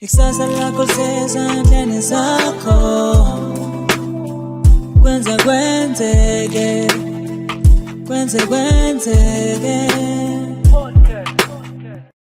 Ikusasa lakho lisezandleni zakho. Kwenze kwenzeke, kwenze kwenzeke.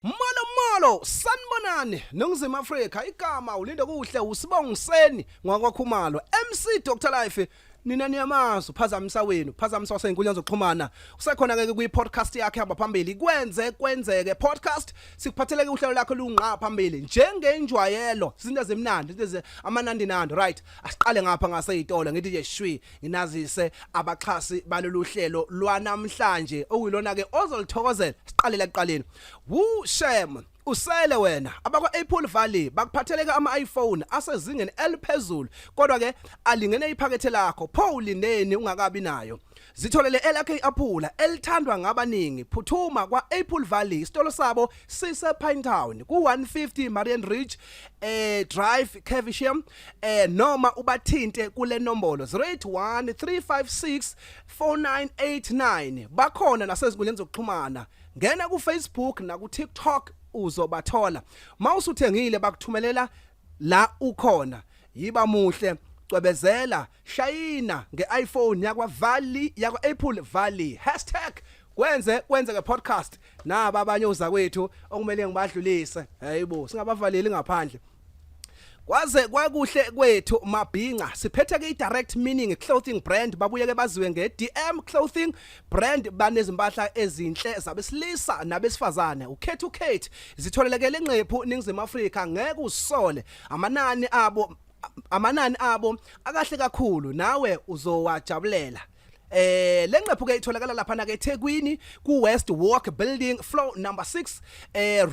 Molo molo, sanibonani Ningizimu Afrika. Igama ulinde kuhle usibongiseni ngwakwakhumalo MC Dr Life. Nina niyamazi uphazamisa wenu, phazamisa wasezinkundleni zokuxhumana. Usekhona ke kwi podcast yakhe hamba phambili, kwenze kwenzeke podcast. Sikuphatheleke uhlelo lakho lungqa phambili njengenjwayelo, izinto ezimnandi, izinto amanandi nandi, right? Asiqale ngapha ngaseyitolo, ngithi nje shwi nginazise abaxhasi balolu hlelo lwanamhlanje okuyilona ke ozolithokozela. Siqalela ekuqaleni. Wu Shem usele wena, abakwa Apple Valley bakuphatheleka ama iPhone asezingeni eliphezulu, kodwa ke alingene iphakethe lakho. Pho ulindeni ungakabi nayo? Zitholele elakhe iApple elithandwa ngabaningi. Phuthuma kwa Apple Valley, isitolo sabo sise Pinetown ku 150 Marian Ridge Drive, Caversham, noma ubathinte kule nombolo 081 356 4989. Bakhona nasezinkundleni zokuxhumana, ngena ku Facebook na ku TikTok uzobathola. Mawusuthengile bakuthumelela la ukhona. Yiba muhle, cwebezela, shayina nge-iPhone yakwa Valley, yakwa Apple Valley. #KwenzeKwenzeke podcast. Naba abanye uzakwethu okumele ngibadlulise, hayibo, singabavaleli ngaphandle. Kwaze kwakuhle kwethu mabhinca. Siphethe ke i-Direct Meaning Clothing Brand, babuye ke baziwe nge-DM Clothing Brand. Banezimpahla ezinhle zabesilisa nabesifazane, ukhetha ukhethe. Zitholelekele enqephu Ningizimu Afrika, ngeke usole. Amanani abo akahle kakhulu, nawe uzowajabulela. Lenqephu ke itholakala lapha na ke eThekwini ku West Walk Building, floor number 6,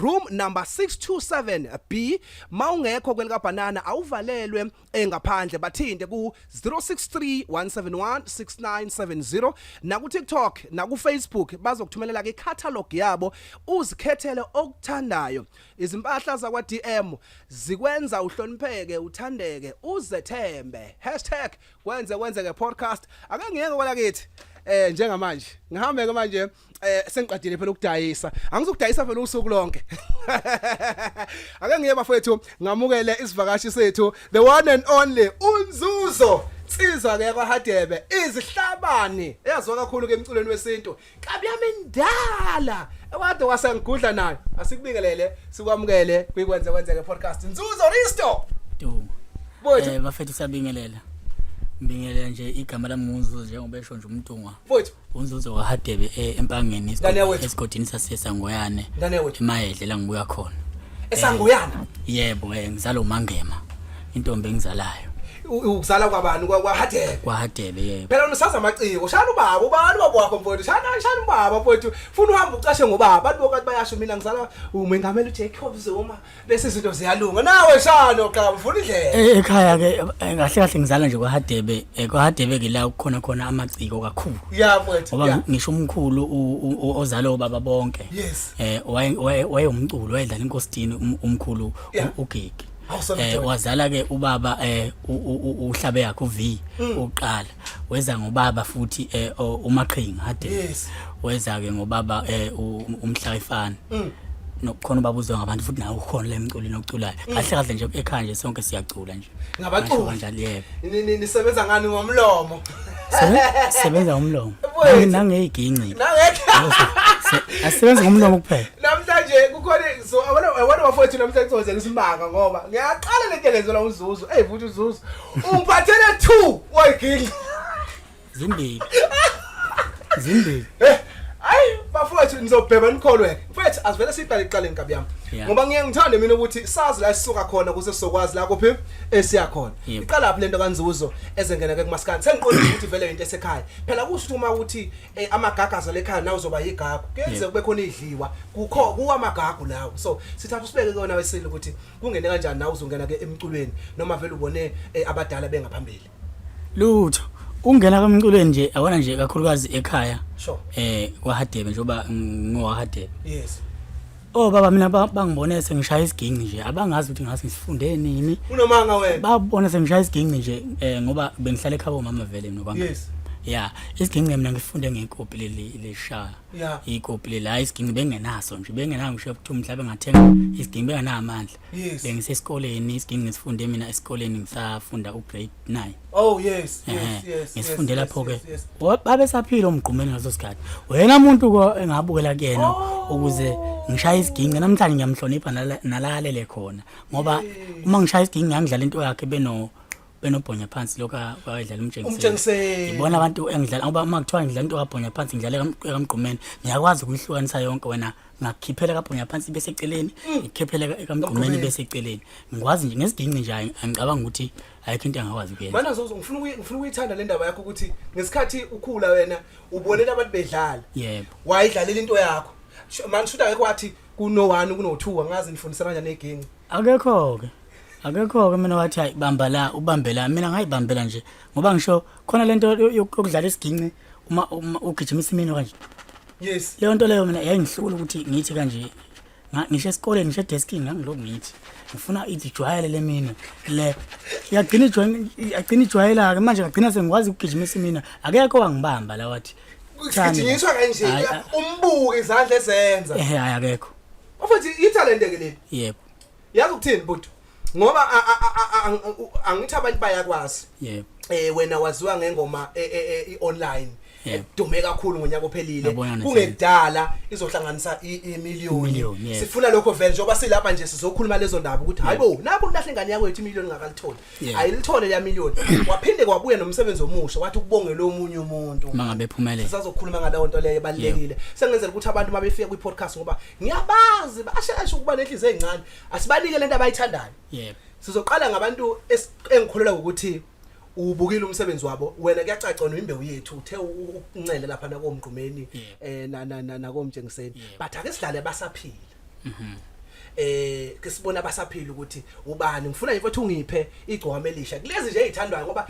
room number 627B. Mawungekho kwelika banana awuvalelwe engaphandle. Bathinte ku 063 171 6970 na ku TikTok na ku Facebook, bazokuthumelela ke catalog yabo uzikhethele okuthandayo. Izimpahla zakwa DM zikwenza uhlonipheke, uthandeke, uzethembe. #KwenzeKwenzeke podcast. Ake ngiyeke kwelakithi njengamanje, ngihambe ke manje. Sengiqedile phela ukudayisa, angizukudayisa phela usuku lonke. Ake ngiye bafethu, ngamukele isivakashi sethu, the one and only uNzuzo Nsizwa ke kwaHadebe, izihlabani eyaziwa kakhulu ke emculweni wesintu, kabi yami indala ekade wasengigudla nayo. Asikubingelele, sikwamukele kuyikwenze kwenzeke podcast, Nzuzo Risto. Dumo. Mfowethu. Bafethu, siyabingelela. Ngibingelela nje, igama lami nguNzuzo njengoba esho nje uMntungwa. Mfowethu. UNzuzo waHadebe eMpangeni, Ngane yakwethu. esigodini saseSangoyane. Ngane yakwethu. Emayedle la ngibuya khona. ESangoyana? Yebo, ngizala uMangema. Intombi engizalayo. Ukuzala kwabani? KwaHadebe? KwaHadebe, yebo. Phela usaza amaciko, shana ubaba, ubani ubaba wakho mfowethu? Shana ubaba mfowethu, funa uhambe ucashe ngobaba. Abantu bokathi bayasho, mina ngizala umengameli uJacob Zuma, bese izinto ziyalunga. Nawe shano qaba, ufuna indlela. Ekhaya ke kahle kahle ngizala nje kwaHadebe, kwaHadebe ke la kukhona khona amaciko kakhulu. Ya mfowethu. Ngoba ngisho umkhulu ozala obaba bonke. Waye wayengumculo, wayedlala inkositini umkhulu uGigi. Awu, son of Joy. Wazala ke ubaba uhlabe yakhe uV uqala. Weza ngobaba futhi uMaqhinga Hadebe. Weza ke ngobaba uMhlakifana. Nokukhona ubaba uzwa ngabantu futhi nawe ukhona la emculweni oculayo. Kahle kahle nje ekhaya nje sonke siyacula nje. Ngabaculi? Ngasho kanjalo, yebo. Nisebenza ngani, ngomlomo? Sebenza ngomlomo. Mfowethu. Nangeyiginci. Nangeke. Asebenza ngomlomo kuphela. Namhlanje kukhona, so abona bafowethu, namhlanje kuzoze isimanga ngoba ngiyaqala lento lenzelwa uZuzu. Ey futhi uZuzu ungiphathele 2 wayiginci. Zimbili. Zimbili. Ayi bafowethu, nizobheba nikholwe. Mfethu, asivele siqale iqale inkabi yami. Ngoba ngiye ngithande mina ukuthi sazi la sisuka khona ukuze sizokwazi la kuphi esiya khona. Iqala laphi lento kaNzuzo ezengena ke kumaskandi? Sengiqonde ukuthi vele into esekhaya. Phela kusho ukuthi uma uthi amagagaza lekhaya nawe uzoba yigagu. Kuyenzeka kube khona idliwa. Kukho kuwamagagu lawo. So sithatha usibeke kona wesile ukuthi kungene kanjani nawe uzongena ke emculweni, noma vele ubone abadala bengaphambili. Lutho. Ungena emculweni nje, yabona nje, kakhulukazi ekhaya. KwaHadebe, njengoba ngowaHadebe. Oh baba, mina bangibone sengishaya isiginci nje, abangazi ukuthi ngase ngisifunde nini. Unomanga wena. Babona sengishaya isiginci nje ngoba bengihlala ekhaya komama vele mina kwami. Ya, isiginci mina ngifunde ngekopi leli leshaya. Yeah. Ikopi leli, hayi, isiginci bengenaso nje, bengenayo ngisho ukuthi mhlawumbe ngathenga isiginci, bengenamandla. Bengisesikoleni, isiginci ngisifunde mina esikoleni ngisafunda ugrade 9. Oh yes. Ngisifunde lapho ke. Babesaphila omgqumeni ngaso sikhathi. Wena muntu ko engabukela kuyena ukuze ngishaye isiginci namhlanje, ngiyamhlonipha nalalele khona, ngoba uma ngishaya isiginci ngangidlala into yakhe benobhonya phansi lokho ayedlala umtshengiseni. Umtshengiseni. Ngibona abantu engidlala, ngoba uma kuthiwa ngidlala into kabhonya phansi, ngidlala ekamgqumeni, ngiyakwazi ukuyihlukanisa yonke. Wena ngakukhiphela kabhonya phansi bese eceleni, ngikhiphele ekamgqumeni bese eceleni. Ngikwazi nje ngesiginci nje, angicabanga ukuthi ayikho into engakwazi ukuyenza. Mana Zozo, ngifuna ukuyithanda le ndaba yakho ukuthi ngesikhathi ukhula wena ubonela abantu bedlala. Yebo. Wayidlalela into yakho. Manje shuthi akekho wathi kuno 1 kuno 2, angazi nifundisa kanjani eginci. Akekho-ke, akekho-ke mina wathi hayi, bamba la, ubambe la. Mina ngayibambela nje, ngoba ngisho khona lento yokudlala isiginci uma ugijimisa imino kanje. Leyo nto leyo mina yayingihlula ukuthi ngithi kanje. Ngisho esikoleni, ngisho edeskini, ngangilokhu ngithi ngifuna ijwayele le mino le, yagcina ijwayele, yagcina ijwayela-ke manje, ngagcina sengikwazi ukugijimisa imino. Akekho wangibamba la wathi "Thami." Sigijinyiswa kanje. Hhayi, Umbuke izandla ezenza. Ehe, hhayi, akekho. Mfethu, ithalente ke leli. Yebo. Yazi ukuthini bhuti? Ngoba angithi abantu bayakwazi. Yebo. Wena waziwa ngengoma i-online edume kakhulu ngonyaka ophelile. Ngiyabona nje. Kungekudala izohlanganisa imiliyoni. Imiliyoni, yebo. Sifuna lokho vele, njengoba silapha nje sizokhuluma lezo ndaba ukuthi hayibo, nakho ulahla ingane yakwethu, imiliyoni ngakalitholi. Ayilithole leya miliyoni. Waphinde kwabuya nomsebenzi omusha, wathi ukubongela omunye umuntu. Uma ngabe ephumelele. Sisazokhuluma ngaleyo nto leyo ebalulekile. Sengenzela ukuthi abantu mabefika kwi-podcast, ngoba ngiyabazi basheshe ukuba nenhliziyo ezincane. Asibanike lento abayithandayo. Yebo. Sizoqala ngabantu engikholelwa ukuthi ubukile umsebenzi wabo. Wena kuyacaca wena imbewu yethu, uthe ukuncele lapha nakomgqumeni na na na nakomtshengiseni. But ake sidlale basaphila. Ke sibona abasaphila ukuthi ubani. Ngifuna nje mfethu ungiphe igcokama elisha kulezi nje ezithandwayo, ngoba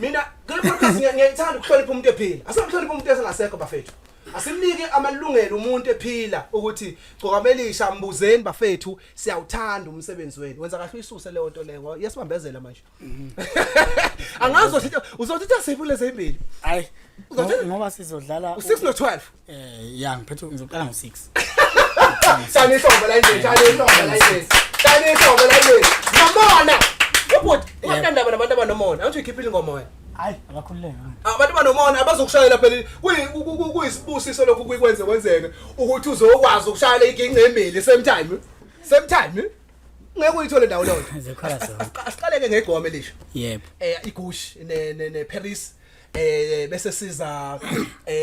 mina kule podcast ngiyayithanda ukuhlonipha umuntu ephila. Asimhlonipha umuntu esengasekho bafethu. Asimnike amalungelo umuntu ephila ukuthi gcokama elisha mbuzeni bafethu, siyawuthanda umsebenzi wenu. Wenza kahle uyisuse leyo nto leyo ngoba iyasibambezela manje. Angazi uzothi siphi lezi ezimbili. Hayi. Uzothini? Ngoba sizodlala U6 no12. Ya, ngiphethe ngizoqala ngo6. Shani ihlombe la endlini, shani ihlombe la endlini. Shani ihlombe la endlini. Nomona. Ubhuti, unganandaba nabantu abanomona. Awuthi uyikhiphile ingoma wena. Hayi, abakhululeke. Abantu abanomona abazokushayela phela, kuyisibusiso lokhu kuyikwenze kwenzeke ukuthi uzokwazi ukushayela iginci emili same time. Same time. Ngeke uyithole ndawo leyo. Zikhala zonke. Asiqaleke ngegoma elisha. Yebo. Igush ne Paris, bese siza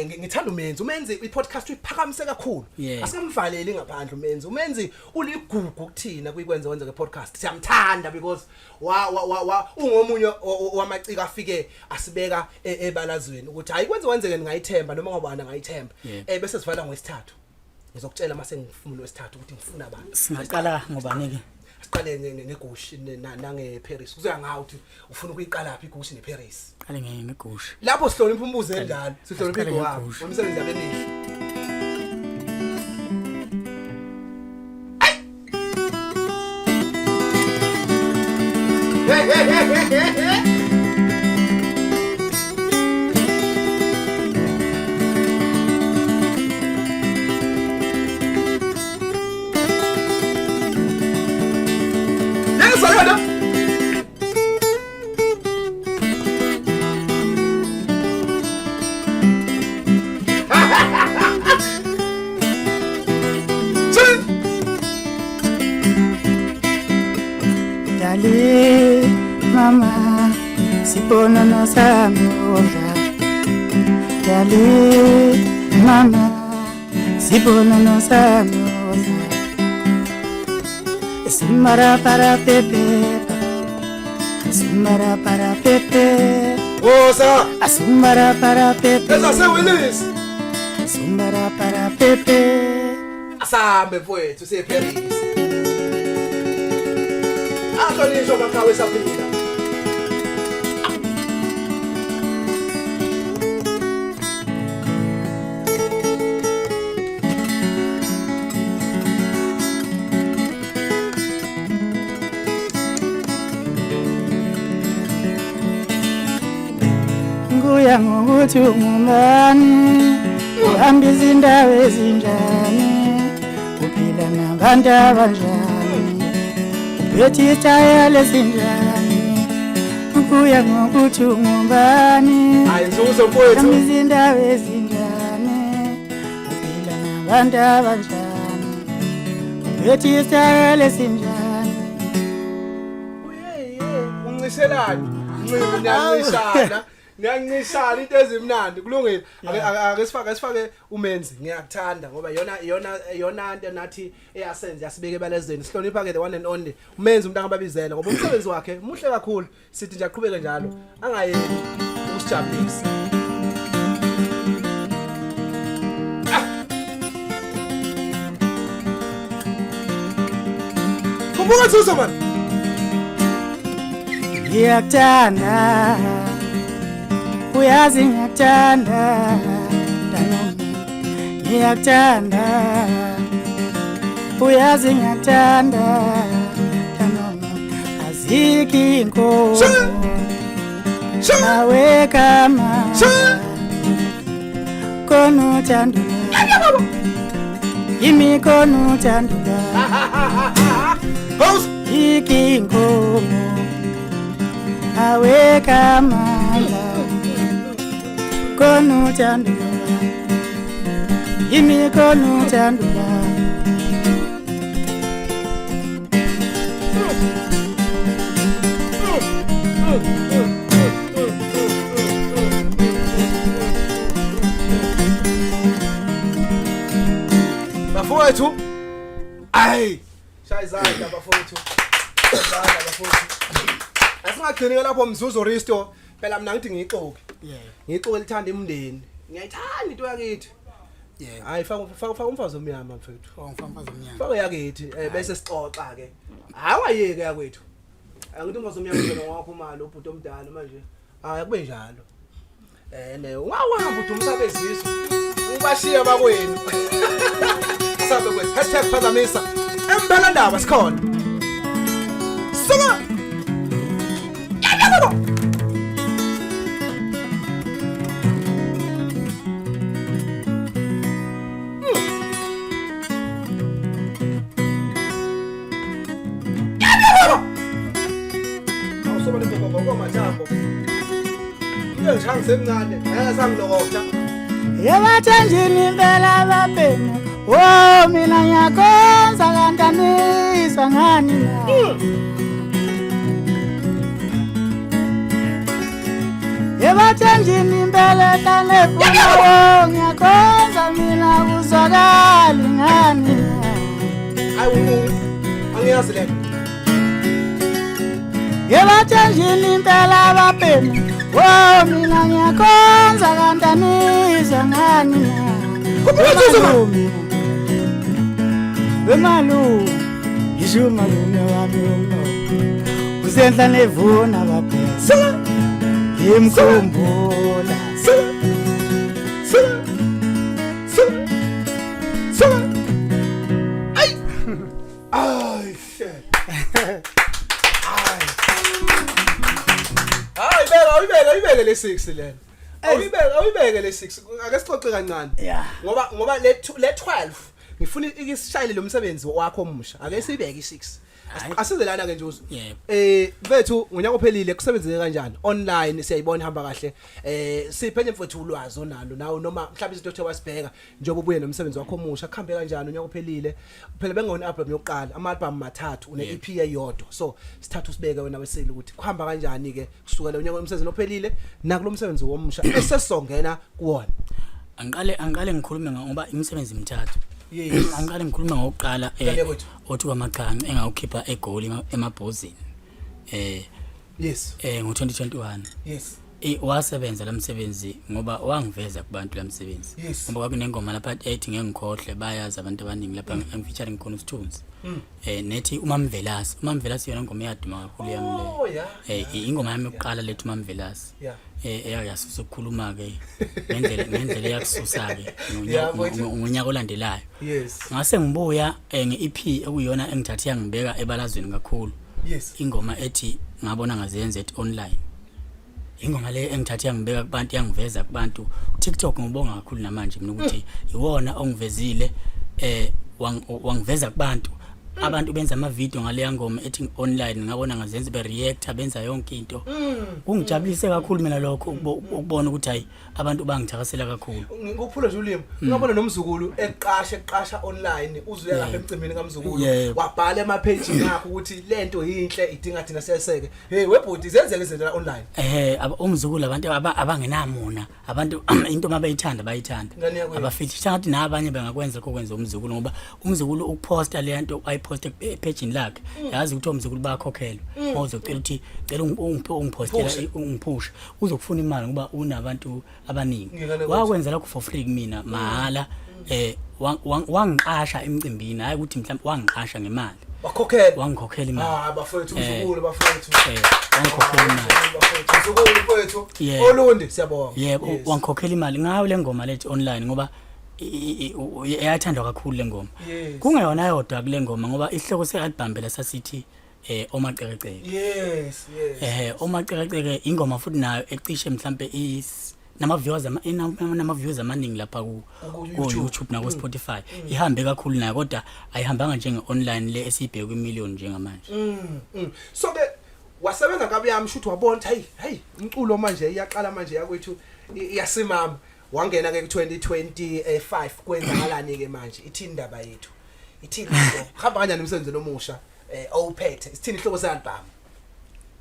ngithanda uMenzi. UMenzi i-podcast uyiphakamise kakhulu. Asingamvaleli ngaphandle uMenzi. UMenzi uligugu kuthina kuyikwenza kwenzeke podcast. Siyamthanda because wa wa wa ungomunye wamaciko afike asibeka ebalazweni ukuthi hayi, kwenze kwenzeke ngayithemba noma ngobani ngayithemba. Bese sivala ngwesithathu. Ngizokutshela mase ngifuna wesithathu ukuthi ngifuna bani. Singaqala ngobani ke? Siqale ngegushi nange Paris. Kuzoya ngawo ukuthi ufuna ukuyiqala phi igushi neParis. Qale ngegushi. Lapho sihlonipha umbuzo enjalo, sihlonipha Asiqale igwabo, ngegusha. umsebenzi yabe emihle. Hey hey hey hey hey hey. Yes, I got it. Dali mama, siponono sami odla. Dali mama, siponono sami odla. Sumara para pepe, sumara para pepe, Woza, sumara para pepe, ezase Willis. Sumara para pepe. Asambe mfowethu siye Paris. Ahlonishwa amaqhawe esaphila. Nguya ngokuya. ngokuthi ungubani, uhamba izindawo ezinjani, uphila nabantu abanjani, uphethe isitayela esinjani. Kuya ngokuthi ungubani, Hayi, Nzuzo mfowethu. uhamba izindawo ezinjani, uphila nabantu abanjani, uphethe isitayela esinjani. Uyeye, uncishelani? Ncimi niyancishana. Niyancishana into ezimnandi. Kulungile. Ake sifake umenzi. Ngiyakuthanda ngoba yona into nathi eyasenza yasibeke ebalezeni. Sihlonipha ke the one and only. Umenzi umuntu angababizela ngoba umsebenzi wakhe muhle kakhulu. Sithi nje aqhubeke njalo. Angayeki ukusijabulisa. Khumbuka Nzuzo man. Ngiyakuthanda, uyazi ngiyakuthanda, mntanami. Ngiyakuthanda, uyazi ngiyakuthanda, mntanami. Azikho inkomo nawe kama khona uthando lwami. Yimi khona uthando lwami. Pause. Ikinkomo aweka amandla khona uthando lwami. Yimi khona uthando lwami. Bafowethu. Ay, shaya izandla bafowethu. Izandla bafowethu. Asingagcini ke lapho Mzuzu Risto. Phela mina ngithi ngiyixoki. Ngiyixoki elithanda imndeni. Ngiyayithanda into yakithi. Hayi, faka umfazi omnyama mfethu. Oh, umfazi omnyama. Faka yakithi bese sixoxa ke. Hayi, wayeke yakwethu. Angithi umfazi omnyama uzona wakho imali ubhuti omdala manje. Hayi, kube njalo. Ne ungawahamba udumisa bezizwe. Ubashiya bakwenu. Sabe kwethu #phazamisa. Empela ndaba sikhona. Suka. Yababa. Yababa. Awusoba lebhobho kwamathambo. Into ngishaya ngisemncane, ngeke sangilokotha. Ebathenjini impela babhemu, oh mina ngiyakhonza kanti anizwa ngani na. Ebathenjini impela hlanefuna, oh ngiyakhonza mina kuzwakali ngani na. Hayi, angiyazi le. Ebathenjini impela babhemu, oh mina ngiyakhonza kanti anizwa ngani na. Khuphuka. Wemalume, ngisho umalume wami umno usenhla nevuna baphela. Suka. Ngimkhumbula. Suka. Suka. Suka. Suka. Ay. Ay, shit. Ay. Hayi, beka, awuyibeke, awuyibeke le 6 lena. Awuyibeke le 6. Ake sixoxe kancane. Ngoba le 12 ngifuna ikisishayele lo msebenzi wakho omusha. Ake sibeke i6. Asize lana ke nje. Yebo. Mfethu, ngonyaka ophelile kusebenzeke kanjani? Online siyayibona ihamba kahle. Siphe nje mfethu ulwazi onalo nawe noma mhlawumbe izinto othe wasibheka njengoba ubuye nomsebenzi wakho omusha, kuhambe kanjani unyaka ophelile? Phela bengona album yokuqala, ama album mathathu, une EP eyodwa. So sithatha usibeke wena wesile ukuthi kuhamba kanjani ke kusukela unyaka umsebenzi ophelile nakulo msebenzi womusha esesizongena kuwona. Angiqale ngikhulume ngoba imisebenzi emithathu. Yes. Angiqale ngikhulume ngokuqala Qale kwethu. othi kwamaqhanqe engawukhipha eGoli emabhozini. Yes. Ngo2021. Yes. Wasebenza lamsebenzi ngoba wangiveza kubantu lamsebenzi. Yes. Ngoba kwakunengoma lapha ethi ngeke ngikhohle, bayazi abantu abaningi lapha ngifeaturing khona uSithunzi. Nethi uMamvelasi. UMamvelasi yona ingoma eyaduma kakhulu yami le. Oh yeah. Ingoma yami yokuqala lethu uMamvelasi. Yeah. Eyasusa ukukhuluma ke ngendlela eyakususa ke Yeah, mfowethu. ngonyaka olandelayo. Yes. Ngase ngibuya nge-EP okuyiyona engithathe yangibeka ebalazweni kakhulu. Yes. Ingoma ethi ngabona ngazenza ethi online. Ingoma le engithathe yangibeka kubantu, yangiveza kubantu. TikTok ngibonga kakhulu namanje mina ukuthi iwona ongivezile, wangiveza kubantu. Abantu benza ama video ngale ngoma ethi online, ngabona ngazenza be reactor, benza yonke into. Kungijabulise kakhulu mina lokho ukubona ukuthi hayi, abantu bangithakasela kakhulu. Ngikuphula nje ulimi. Ungabona nomzukulu eqasha online, uzuya lapha emcimbini kamzukulu, wabhala ema-page akho ukuthi lento yinhle, idinga thina siyeseke. Hey webhuti, zenzeke izinto la online. Umzukulu, abantu abangenamona, abantu into mabeyithanda bayithanda. Ngane yakwethu. Abafithi sengathi nabanye bengakwenza lokho kwenza umzukulu, ngoba umzukulu ukuposta le nto ayiposte epagini lakhe, yazi ukuthi umzukulu bayakhokhelwa. Uma uzocela ukuthi cela ungiphe, ungipostela, Phushe. ungiphushe, uzokufuna imali ngoba unabantu abaningi. Ngane yakwethu. Wakwenza lokho for free kumina mahala, wangiqasha emcimbini, hayi ukuthi mhlawumbe wangiqasha ngemali. Wakhokhela. Wangikhokhela imali. Ah bafowethu, umzukulu bafowethu. Wangikhokhela imali. Bafowethu, umzukulu mfowethu. Yebo. Olundi, siyabonga. Yebo. Wangikhokhela imali ngayo le ngoma lethi online, ngoba iyathandwa kakhulu le ngoma. Kungeyona yodwa kule ngoma, ngoba isihloko se-album phela sasithi Omacekeceke. Yes. Omacekeceke ingoma futhi nayo ecishe mhlambe is nama viewers nama views amaningi lapha ku ku YouTube na ku Spotify. Ihambe kakhulu nayo, kodwa ayihambanga njenge online le esibheke kwi million njengamanje. So ke wasebenza kabi yami, shuthi wabona ukuthi hey hey, umculo manje iyaqala manje yakwethu, iyasimama. Wangena ke ku 2025, kwenzakalani ke manje? Ithini indaba yethu? Ithini into? Hamba kanjani umsebenzi omusha owuphethe? Isithini ihloko se-album?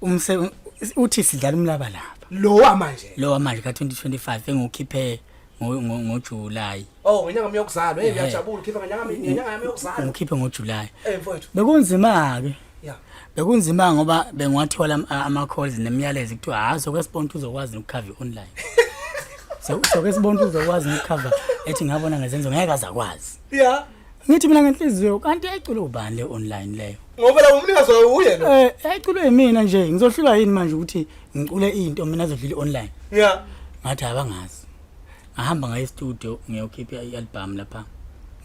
Umse uthi sidlala umlabalaba. Lo wamanje? Lo manje ka 2025 engukhiphe ngoJuly. Oh, ngenyanga yami yokuzalwa. Hey, ngiyajabula, ukhipha ngenyanga yami yokuzalwa. Ngikhiphe ngoJuly. Eh mfowethu. Bekunzima ke. Bekunzima ngoba bengiwathola ama calls nemiyalezo kuthiwa ha, soke sibona ukuthi uzokwazi ukucover online. So soke sibona ukuthi uzokwazi ukucover, ethi ngabona ngezenzo ngeke azakwazi. Ngithi mina ngenhliziyo, kanti eculo ubani le online leyo? Ngoba la umnikazi wayo uye lo. Eculwe yimina nje, ngizohlulwa yini manje ukuthi ngicule into mina ezodlula online? Ngathi abangazi. Ngahamba ngaye studio ngiyokhipha i-album lapha.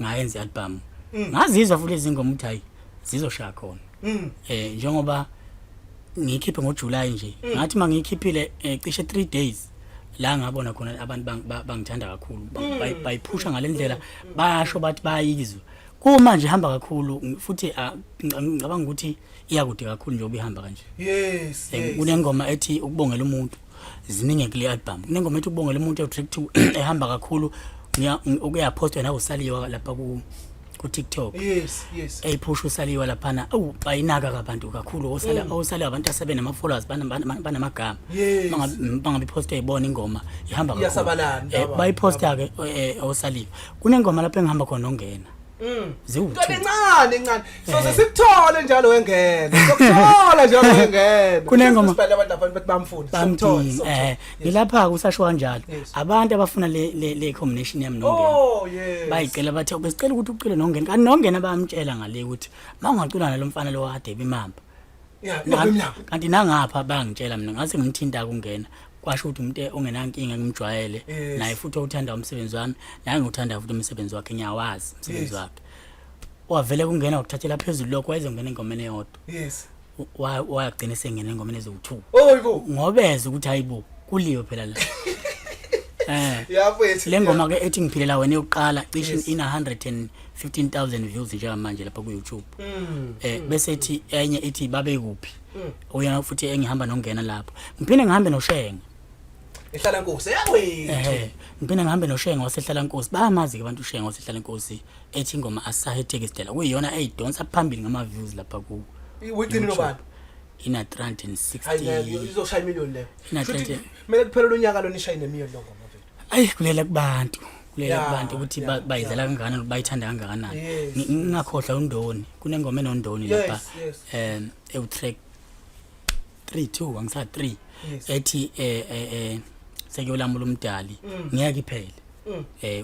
Ngayenza i-album. Ngazizwa futhi izingoma ukuthi hayi, zizoshaya khona. Njengoba ngiyikhiphe ngoJuly nje. Ngathi mangiyikhiphile, cishe 3 days la ngabona khona abantu bangithanda kakhulu, bayiphusha ngalendlela, bayasho bathi bayizwa. Kumanje ihamba kakhulu, futhi ngicabanga ukuthi iyakude kakhulu njengoba ihamba kanje. Kunengoma ethi ukubongela umuntu, ziningi kule album. Kunengoma ethi ukubongela umuntu ewu track 2 ehamba kakhulu, ukuyapostwa nawo usaliwa lapha ku TikTok. Yes. Eyiphusha usaliwa laphana, awu bayinaka kabantu kakhulu, osala osaliwa abantu asebenama followers, banamagama. Bangabe post eyibona ingoma ihamba kakhulu. Iyasabalala, indaba. Bayiposta ke osaliwa. Kunengoma lapha engihamba khona ongena. Ziwu. Kanti encane encane. So sesikuthole njalo wengena. Sokuthola njalo wengena. Kunengoma- Sibhale abantu lapha bathi bamfuni. Sokuthola. Bamdinga. Ngilapha kusasho kanjalo. Abantu abafuna le combination yami nongena. Oh yes. Bayicela bathi besicela ukuthi ucule nongena. Kanti nongena bayamtshela ngale ukuthi mawungacula nalomfana lo kade bimamba. Nobimlamba. Kanti nangapha bangitshela mina, ngase ngimthinta kungena. Kwasho ukuthi umuntu ongenankinga ngimjwayele, naye futhi uthanda umsebenzi wami, naye ngikuthanda futhi umsebenzi wakhe, ngiyawazi umsebenzi wakhe. Wavele kungena wakuthathela phezulu lokho, wayezongena engomeni eyodwa. Wagcina esengena engomeni eziwu-2. Oh yibo. Ngobeza ukuthi hayibo, kuliwe phela la. Yeah mfethu. Le ngoma ke ethi ngiphilela wena yokuqala cishe ina 115,000 views njengamanje lapha ku YouTube. Bese ithi enye ithi babe kuphi. Uyena futhi engihamba nongena lapho. Ngiphinde ngihambe noShenge. Ehlala Nkosi yakwethu. Ngiphinde ngihambe noShenge wasehlala Nkosi. Bayamazi ke abantu uShenge wasehlala Nkosi, ethi ingoma asahe tekistela. Kuyiyona eyidonsa phambili ngama views lapha ku Uyigcine nobani? Ina Hayi, 360. Izoshaya million leyo. Ina Shuthi 30. kumele kuphele lo nyaka lona ishaye nemillion lo ngoma mfethu. Ayi, kulela kubantu. Kulela kubantu ukuthi bayidlala kangakanani, bayithanda kangakanani. Ngingakhohlwa uNdoni. Kunengoma enondoni lapha. Ewu track 3 2 angisa 3 ethi sekuyolamula umdali, ngeke iphele.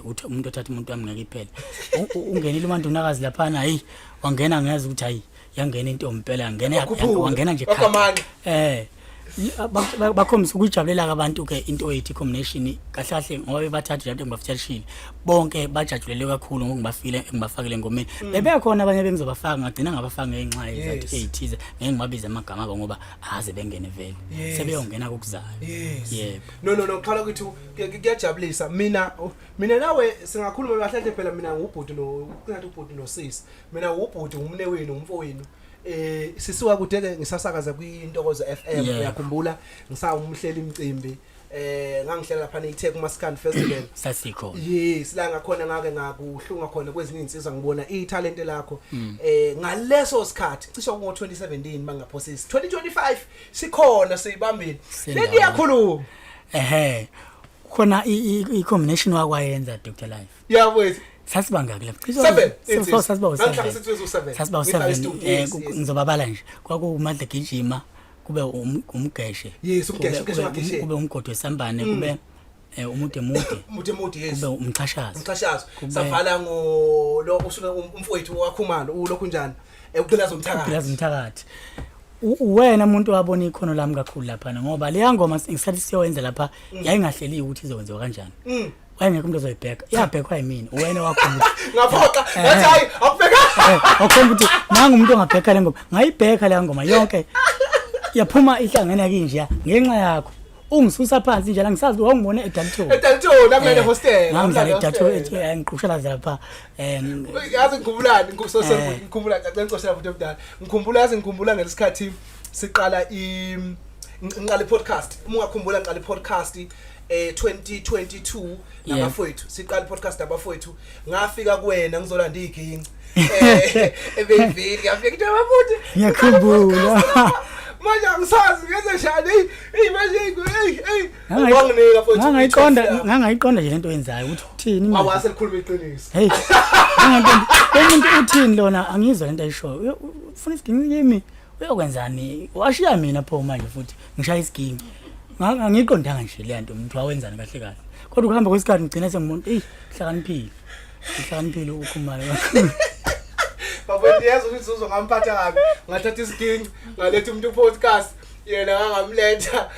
Uthi umuntu othatha umuntu wami ngeke iphele. Ungenile uMandunakazi laphana, hayi wangena, ngazi ukuthi hayi, yangena intombi impela, yangena Wakhuphuka. wangena nje Wagamanga. khakha. Bakhombisa ukujabulela abantu ke into yethu combination kahle kahle, ngoba bebathathu nje ngibafeatureshile bonke, bajabulele kakhulu ngokungibafile ngibafakile engomeni. Bebekhona abanye bengizobafaka, ngagcina ngabafaka ngenxa yezathu ey'thize. Ngeke ngibabize amagama abo ngoba aze bengene vele. Sebeyongena kokuzayo. Yebo. No, qhala ukuthi kuyajabulisa. Mina nawe singakhuluma kahle kahle phela. Mina ngubhuti no kungathi ubhuti nosisi. Mina ubhuti, ngumne wenu, umfowenu. Sisuka kude ke, ngisasakaza kwiNtokozo FM. Uyakhumbula ngisawumhlela imicimbi, ngangihlela lapha neTheku Maskandi Festival. Sasikhona. Yes, la ngakhona ngake ngakuhlunga khona kwezinye insizwa, ngibona italent lakho ngaleso sikhathi, cishe ngo 2017 mangaphosisi. 2025 sikhona, siyibambile. Sendawo. Lento iyakhuluma. Ehhe, khona i-combination wakwayenza, Dr Life. Yabo. Sasibangaki lapho? Cishe Seven. Sasiba Ngihlala u7. sithi u7. Sasiba u7. Ngizobabala nje: kwakuwuMadla Gijima, kube umgeshe, Yes, uMgeshe, uMgeshe waGeshe. Kube umgodi wesambane, kube umude mude, Mude mude, yes. Kube umxhashazo. Umxhashazo. Kube Savala ngo lo usuke umfowethu wakhumalo, ulokhu njani, uqilaza umthakathi. Uqilaza umthakathi. Uwena umuntu wabona ikhono lami kakhulu laphana, ngoba leya ngoma ngesikhathi siyoyenza lapha yayingahleliwe ukuthi izokwenziwa kanjani. Wayengekho umuntu ozoyibheka, yabhekwa yimina. Uwena wakhomba ukuthi Ngaphoqa, ngathi hayi, akubheka. Wakhomba ukuthi nangu umuntu ongabheka le ngoma. Ngayibheka leya ngoma yonke, yaphuma ihlangene kinje ngenxa yakho. Ungisusa phansi nje la, ngisazi wawungibone eDalton. EDalton, amele hostel. Ngangidlala eDalton, ngiqhushela lapha. Yazi ngikhumbulani? Ngikhumbula, ngicela futhi omdala, ngikhumbula, yazi ngikhumbula ngesikhathi siqala i ngiqala i-podcast, uma ungakhumbula, ngiqala i-podcast 2022 nabafowethu. Siqala i-podcast nabafowethu, ngafika kuwena ngizolanda iginci ebeyivili, ngafika nje bafuthi. Ngiyakhumbula. Manje angisazi ngenze njani. Hey manje, hey hey, wanginika futhi. Ngangayiqonda nje lento oyenzayo ukuthi uthini manje. Awase likhuluma iqiniso. Hey, ngangayiqonda lo muntu uthini lona, angizwa lento ayishoyo. Ufuna isiginci kimi, uyokwenzani? Washiya mina pho manje futhi ngishaya isiginci. Angiyiqondanga nje le nto, umuntu wawenzani kahle kahle. Kodwa ukuhamba kwesikhathi ngigcina sengumuntu, eyi, hlakaniphile, uhlakaniphile ukhumalo kakhulu. Bafowethu, yazi ukuthi uzo ngamphatha kabi. Ngathatha isiginci, ngaletha umuntu podcast, yena ngangamletha.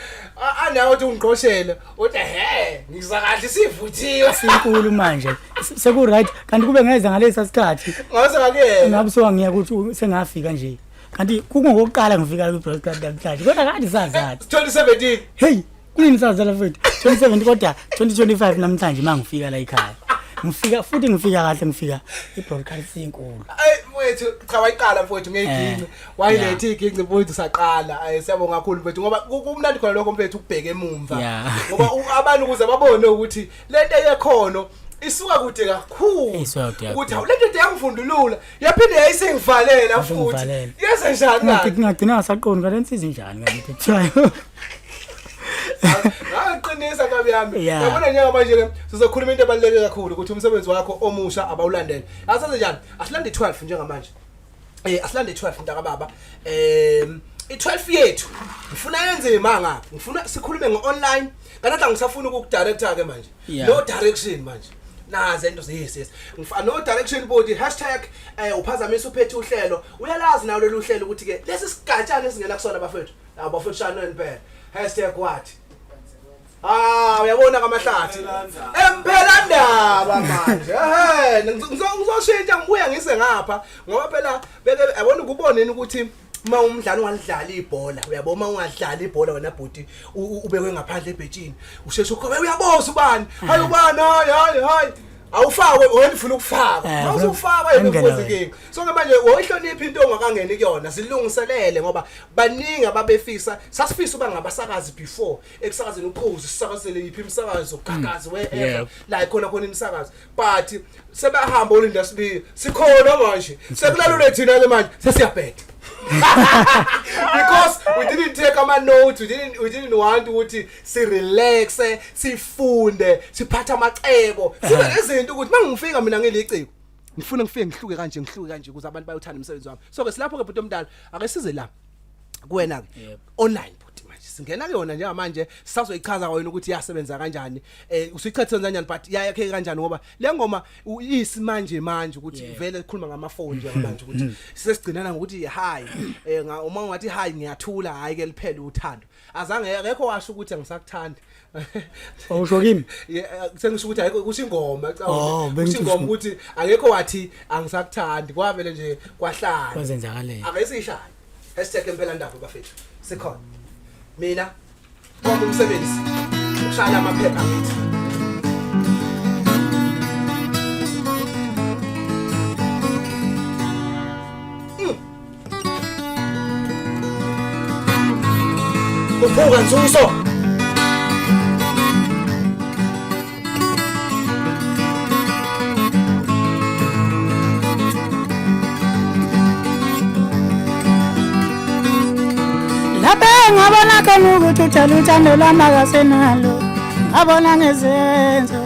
Anawe uthi ungiqoshele. Uthi he, ngizwa kahle sivuthiwe. Sinkulu manje, seku right. Kanti kube ngeza ngalesa sikhathi, Ngase ngakuyena. Ngabe sowangiya ukuthi sengafika nje. Kanti kungokokuqala ngifika kwi-broadcast namhlanje, kodwa kade sazana. 2017. Hey, kunini sazala mfethu? 2017, kodwa 2025 namhlanje uma ngifika la ekhaya, ngifika futhi ngifika kahle, ngifika i-broadcast inkulu. Ay mfowethu, cha, wayiqala mfowethu ngeginci. Wayiletha iginci mfowethu, saqala. Ay, siyabonga kakhulu mfowethu, ngoba kumnandi khona lokho mfowethu, ukubheka emumva. Ngoba abantu ukuze babone ukuthi lento yekhono isuka kude kakhulu. Isuka kude ukuthi kakhulu. hawu, lento yangifundulula, yaphinde yayisengivalela futhi. Yasengivalela. Yenze njani kanti? Ngagcina ngasaqondi kanti ensiza injani kanti kuthiwayo. Ngaqinisa nkabi yami. Yabona njengamanje ke sizokhuluma into ebaluleke kakhulu, ukuthi umsebenzi wakho omusha abawulandele. Asenze njani? Asilande 12 njengamanje. Asilande 12 mntaka baba. I12 yethu ngifuna yenze imanga. Ngifuna sikhulume ngeonline. Kanti angisafuni ukukudirector ke manje. No direction manje. Naze into, yes. Ngifana no direction body #uphazamisa uphethe uhlelo. Uyalazi nawe lolu hlelo ukuthi ke lesi sigatshana esingena kusona bafethu. Abafethu shano impela. #what? Ah, uyabona kamahlathi. Emphela ndaba manje. Ehhe, ngizoshintsha ngibuya ngise ngapha ngoba phela beke yabona ukuboneni ukuthi uma umdlali ungalidlala ibhola, uyabona, uma ungadlali ibhola wena bhuti, ubekwe ngaphandle ebhentshini, usheshe ukhobe, uyaboza ubani? Hayi ubani, hayi hayi hayi. Awufakwe wena, ufuna ukufakwa. Mawusufakwa yena Angena inkosi wena. inkinga. So ke manje woyihlonipha into ongakangeni kuyona, silungiselele ngoba baningi ababefisa, sasifisa uba ngabasakazi before ekusakazeni ukhozi, sisakazele yiphi imisakazo, gagazi, wherever la khona khona imisakazo, but sebahamba olinda sibili, sikhona manje, sekulalule thina ke manje, sesiyabheda because we didn't take ama notes, we didn't want ukuthi si relax, sifunde, siphathe amacebo, sibe nezinto ukuthi mangifika mina ngiliciko, ngifuna ngifike ngihluke kanje, ngihluke kanje ukuze abantu bayothanda umsebenzi wami. So ke silapho ke bhuti omdala, ake size la kuwena ke. Online bhuti manje. manje singena kuyona njengamanje sisazoyichaza kwayona ukuthi yasebenza kanjani eh usuyichaza kanjani but yayakheke kanjani ngoba le ngoma isimanje manje ukuthi vele ikhuluma ngamafoni nje manje ukuthi sesigcinana ngokuthi hi eh uma ungathi hi ngiyathula hayi ke liphele uthando azange akekho washo ukuthi angisakuthandi. Awusho kimi? Eh, sengisho ukuthi ayikho kusho ingoma cha oh, kusho ingoma ukuthi akekho wathi angisakuthandi kwavele nje kwahlala kwazenzakalela ake siyishaye #impela ndaba bafethu sikhona mina kwami umsebenzi ukushaya amaphepha ngithi Khuphuka Nzuzo. Lapha ngabona khona ukuthi uthanda uthando lwami akasenalo ngabona ngezenzo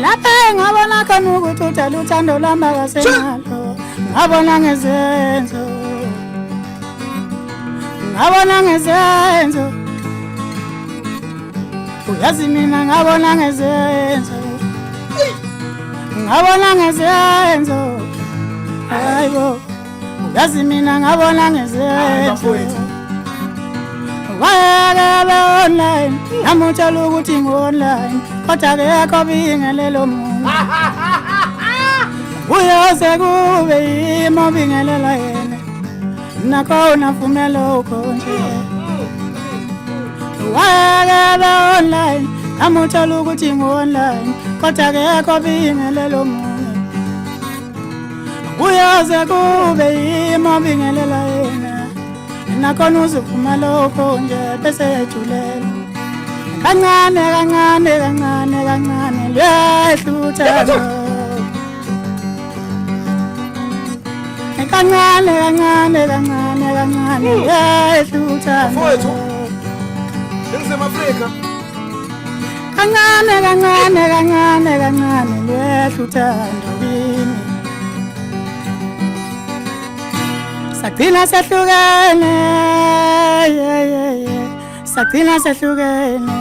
Lapha ngabona khona ukuthi uthanda uthando lwami akasenalo ngabona ngezenzo ngabona ngezenzo uyazi mina ngabona ngezenzo ngabona ngezenzo hayibo uyazi mina ngabona ngezenzo wayeke abe online namutshela ukuthi ngu-online kodwa akekho bingelelo muntu uyoze kube yimi obingelela yena nakhona vumela ukho nje wayeke abe online namutshela ukuthi ngu-online kodwa akekho bingelelo muntu uyoze kube yimi obingelela yena nakhona uzovuma lokho nje bese ejulela kancane kancane kancane kancane lwehla uthando kancane kancane kancane kancane lwehla uthando Mfowethu. Ningizimu Afrika. kancane kancane kancane kancane lwehla uthando kimi sagcina sehlukene yeah, yeah, yeah. sagcina sehlukene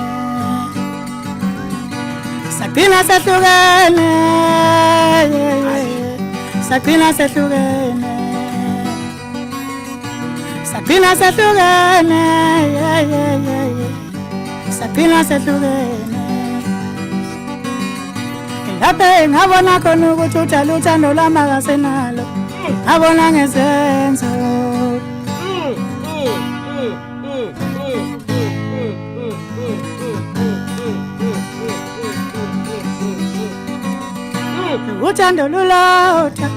sagcina sehlukene yeah, yeah, yeah. sagcina sehlukene sagcina sehlukene yeah, yeah, yeah, yeah. sagcina sehlukene lapho ngabona khona ukuthi uthanda uthando lwami akasenalo ngabona ngezenzo uthando lulotha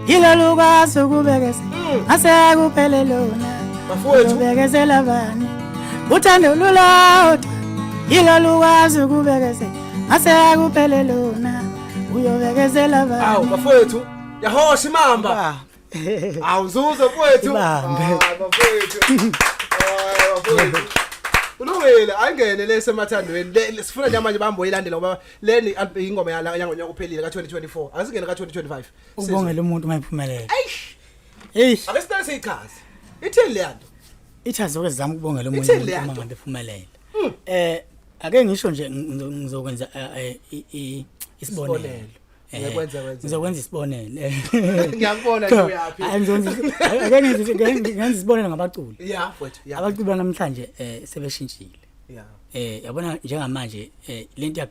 yilo lukwazi ukubekezela ngase kuphele lona Bafowethu. ubekezela bani uthando lulodwa yilo lukwazi ukubekezela ngase kuphele lona uyobekezela Awu bani bafowethu, yahosha imamba. Awu Nzuzo mfowethu. Ibambe. Hayi bafowethu. Hayi bafowethu. Ulungile ayingene lesemathandweni sifuna nje manje bambo ilandela ngoba leni ingoma yala yangonyaka uphelile ka2024 asingene ka2025 Ukubongela umuntu mayiphumelela. Eish Eish, ake sicale siyichaze ithini le yanto ithi azoke zama ukubongela omunye Ithini umuntu le uma yanto? ngabe ephumelela. Eh ake ngisho nje ngizokwenza isibonelo. Isibonelo. Ngiyakwenza kwenza. Ngizokwenza isibonelo. Ngiyakubona nje uyaphi. Hayi ngizokwenza ake ngenze isibonelo ngabaculi. Yeah mfowethu yeah. Abaculi banamhlanje sebeshintshile. Yeah. Yabona njengamanje lento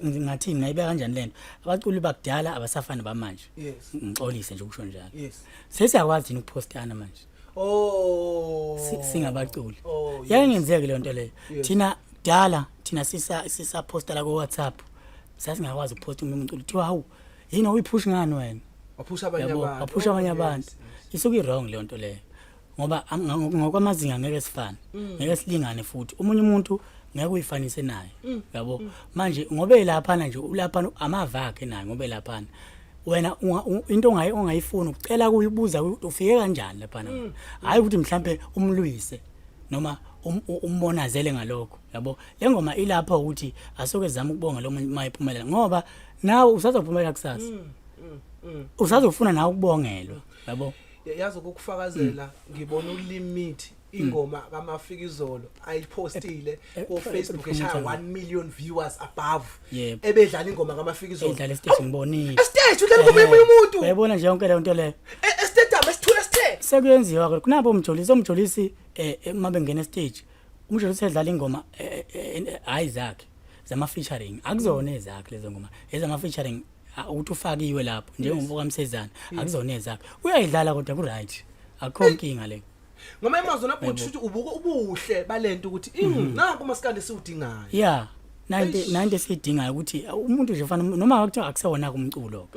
ngathini ngayibeka kanjani lento abaculi bakudala abasafani bamanje. Yes. Ngixolise nje ukusho njalo. Yes. Sesiyakwazi thina ukuphostana manje. Oh. Singabaculi. Oh, yes. Yake ngenzeke leyo nto leyo. Yes. Thina kudala thina sisa posta la ku WhatsApp. Sasingakwazi ukuposta umuntu umculo kuthiwa hawu yini uyipush ngani wena? Waphusha abanye Yabo, abantu. waphusha abanye Oh, abantu. yes. Isuke i-wrong leyo nto leyo. Ngoba ngokwamazinga ngeke sifane. Ngeke silingane futhi. Omunye umuntu ngeke uyifanise naye. Yabo. Manje ngobe laphana nje ulaphana amava akhe naye ngobe laphana. Wena into ongayifuni ucela kuyibuza ukuthi ufike kanjani laphana. Hayi ukuthi mhlambe umlwise noma umbonazele ngalokho. Yabo. Le ngoma ilapha ukuthi asuke zama ukubonga lo muntu mayiphumelela ngoba nawe usazophumelela kusasa. Usazofuna nawe ukubongelwa. Yabo. Yazi ukukufakazela ngibona ulimit Ingoma kaMafikizolo ayipostile ku Facebook eshaya 1 million viewers above. Ebedlala ingoma kaMafikizolo. Edlala esiteji ngibonile. Esiteji udlala ingoma yomunye umuntu. Uyayibona nje yonke leyo nto leyo. Estadium esithule sithe. Sekuyenziwa ke kunabo umjolisi omjolisi uma bengena estage umjolisi edlala ingoma hayi zakhe zama featuring akuzona ezakhe lezo ngoma ezama featuring ukuthi ufakiwe lapho njengomfo kaMsezana akuzona ezakhe uyayidlala kodwa ku right akukho nkinga le. Ngoma emazona bhuti shuthi ubuka ubuhle balento ukuthi nanku umaskandi siwudingayo. Yeah, nanto esiyidingayo ukuthi umuntu nje ufana noma kuthiwa akusewona kumculo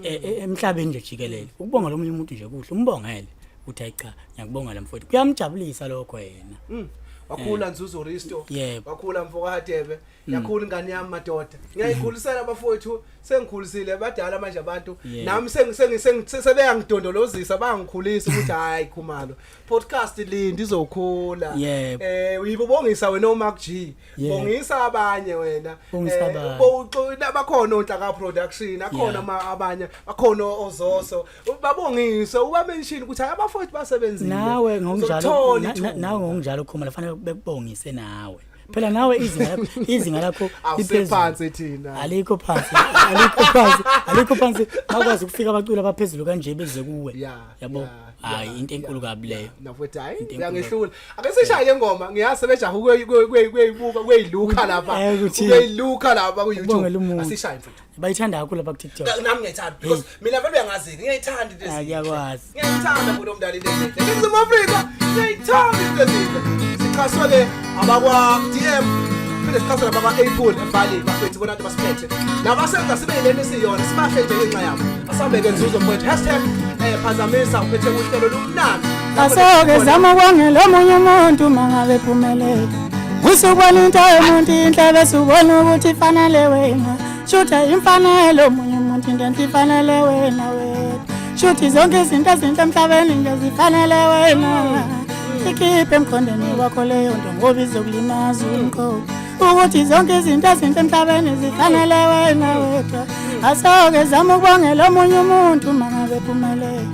emhlabeni nje jikelele ukubonga lo munye umuntu nje kuhle umbongele ukuthi hayi cha ngiyakubonga la mfowethu kuyamjabulisa lokho yena. Wakhula Nzuzo Risto. Wakhula mfokaHadebe. Yakhula ingane yami madoda. Ngiyayikhulisela abafowethu sengikhulisile badala manje abantu. Nami sebeyangidondolozisa bangikhulisa ukuthi hayi Khumalo. Podcast Lindi izokhula. Uyibongisa wena uMark G. Bongisa abanye wena. Bakhona onhlaka production, akhona abanye, akhona ozoso. Babongise ubamention ukuthi hayi abafowethu basebenzile. Nawe ngokunjalo nawe ngokunjalo Khumalo fanele bekubongise nawe. Phela nawe izinga lakho liphezulu thina. Alikho phansi, alikho phansi, alikho phansi. Bakwazi ukufika abaculi abaphezulu kanje beze kuwe. Yabo. Hayi into enkulu kabi leyo. Nafuthi hayi uyangehlula. Ake sishaye le ngoma ngiyazi sebejaha ukuyibuka ukuyiluka lapha. Ukuyiluka lapha ku YouTube. Asishaye mfethu. Bayithanda kakhulu lapha ku TikTok. Nami ngiyayithanda because mina vele uyangazi ngiyayithanda into ezinhle. Ngiyakwazi. Ngiyayithanda futhi omdala into ezinhle. Ningizimu Afrika ngiyayithanda into ezinhle. Sixhaswe ke abakwa DM phinde sixhaswe nabakwa Apple ebhali bafethu bona abantu basiphethe. Nabasenza sibe yilento esiyona sibahle nje ngenxa yabo. Asambe ke Nzuzo mfethu #phazamisa uphethe uhlelo lumnandi. Asoke zama kwangela omunye umuntu mangabe phumelele. Usubona into yomuntu inhle bese ubona ukuthi ifanele wena. Shutha imfanelo omunye umuntu into enhle ifanele wena wena. Shuthi zonke izinto ezinhle emhlabeni nje zifanele wena. Ikhiphe emqondweni wakho leyo nto ngoba izokulimaza umqondo. Ukuthi zonke izinto ezinhle emhlabeni zifanele wena wedwa. Asoke zama ukubongela omunye umuntu mangabe phumelele.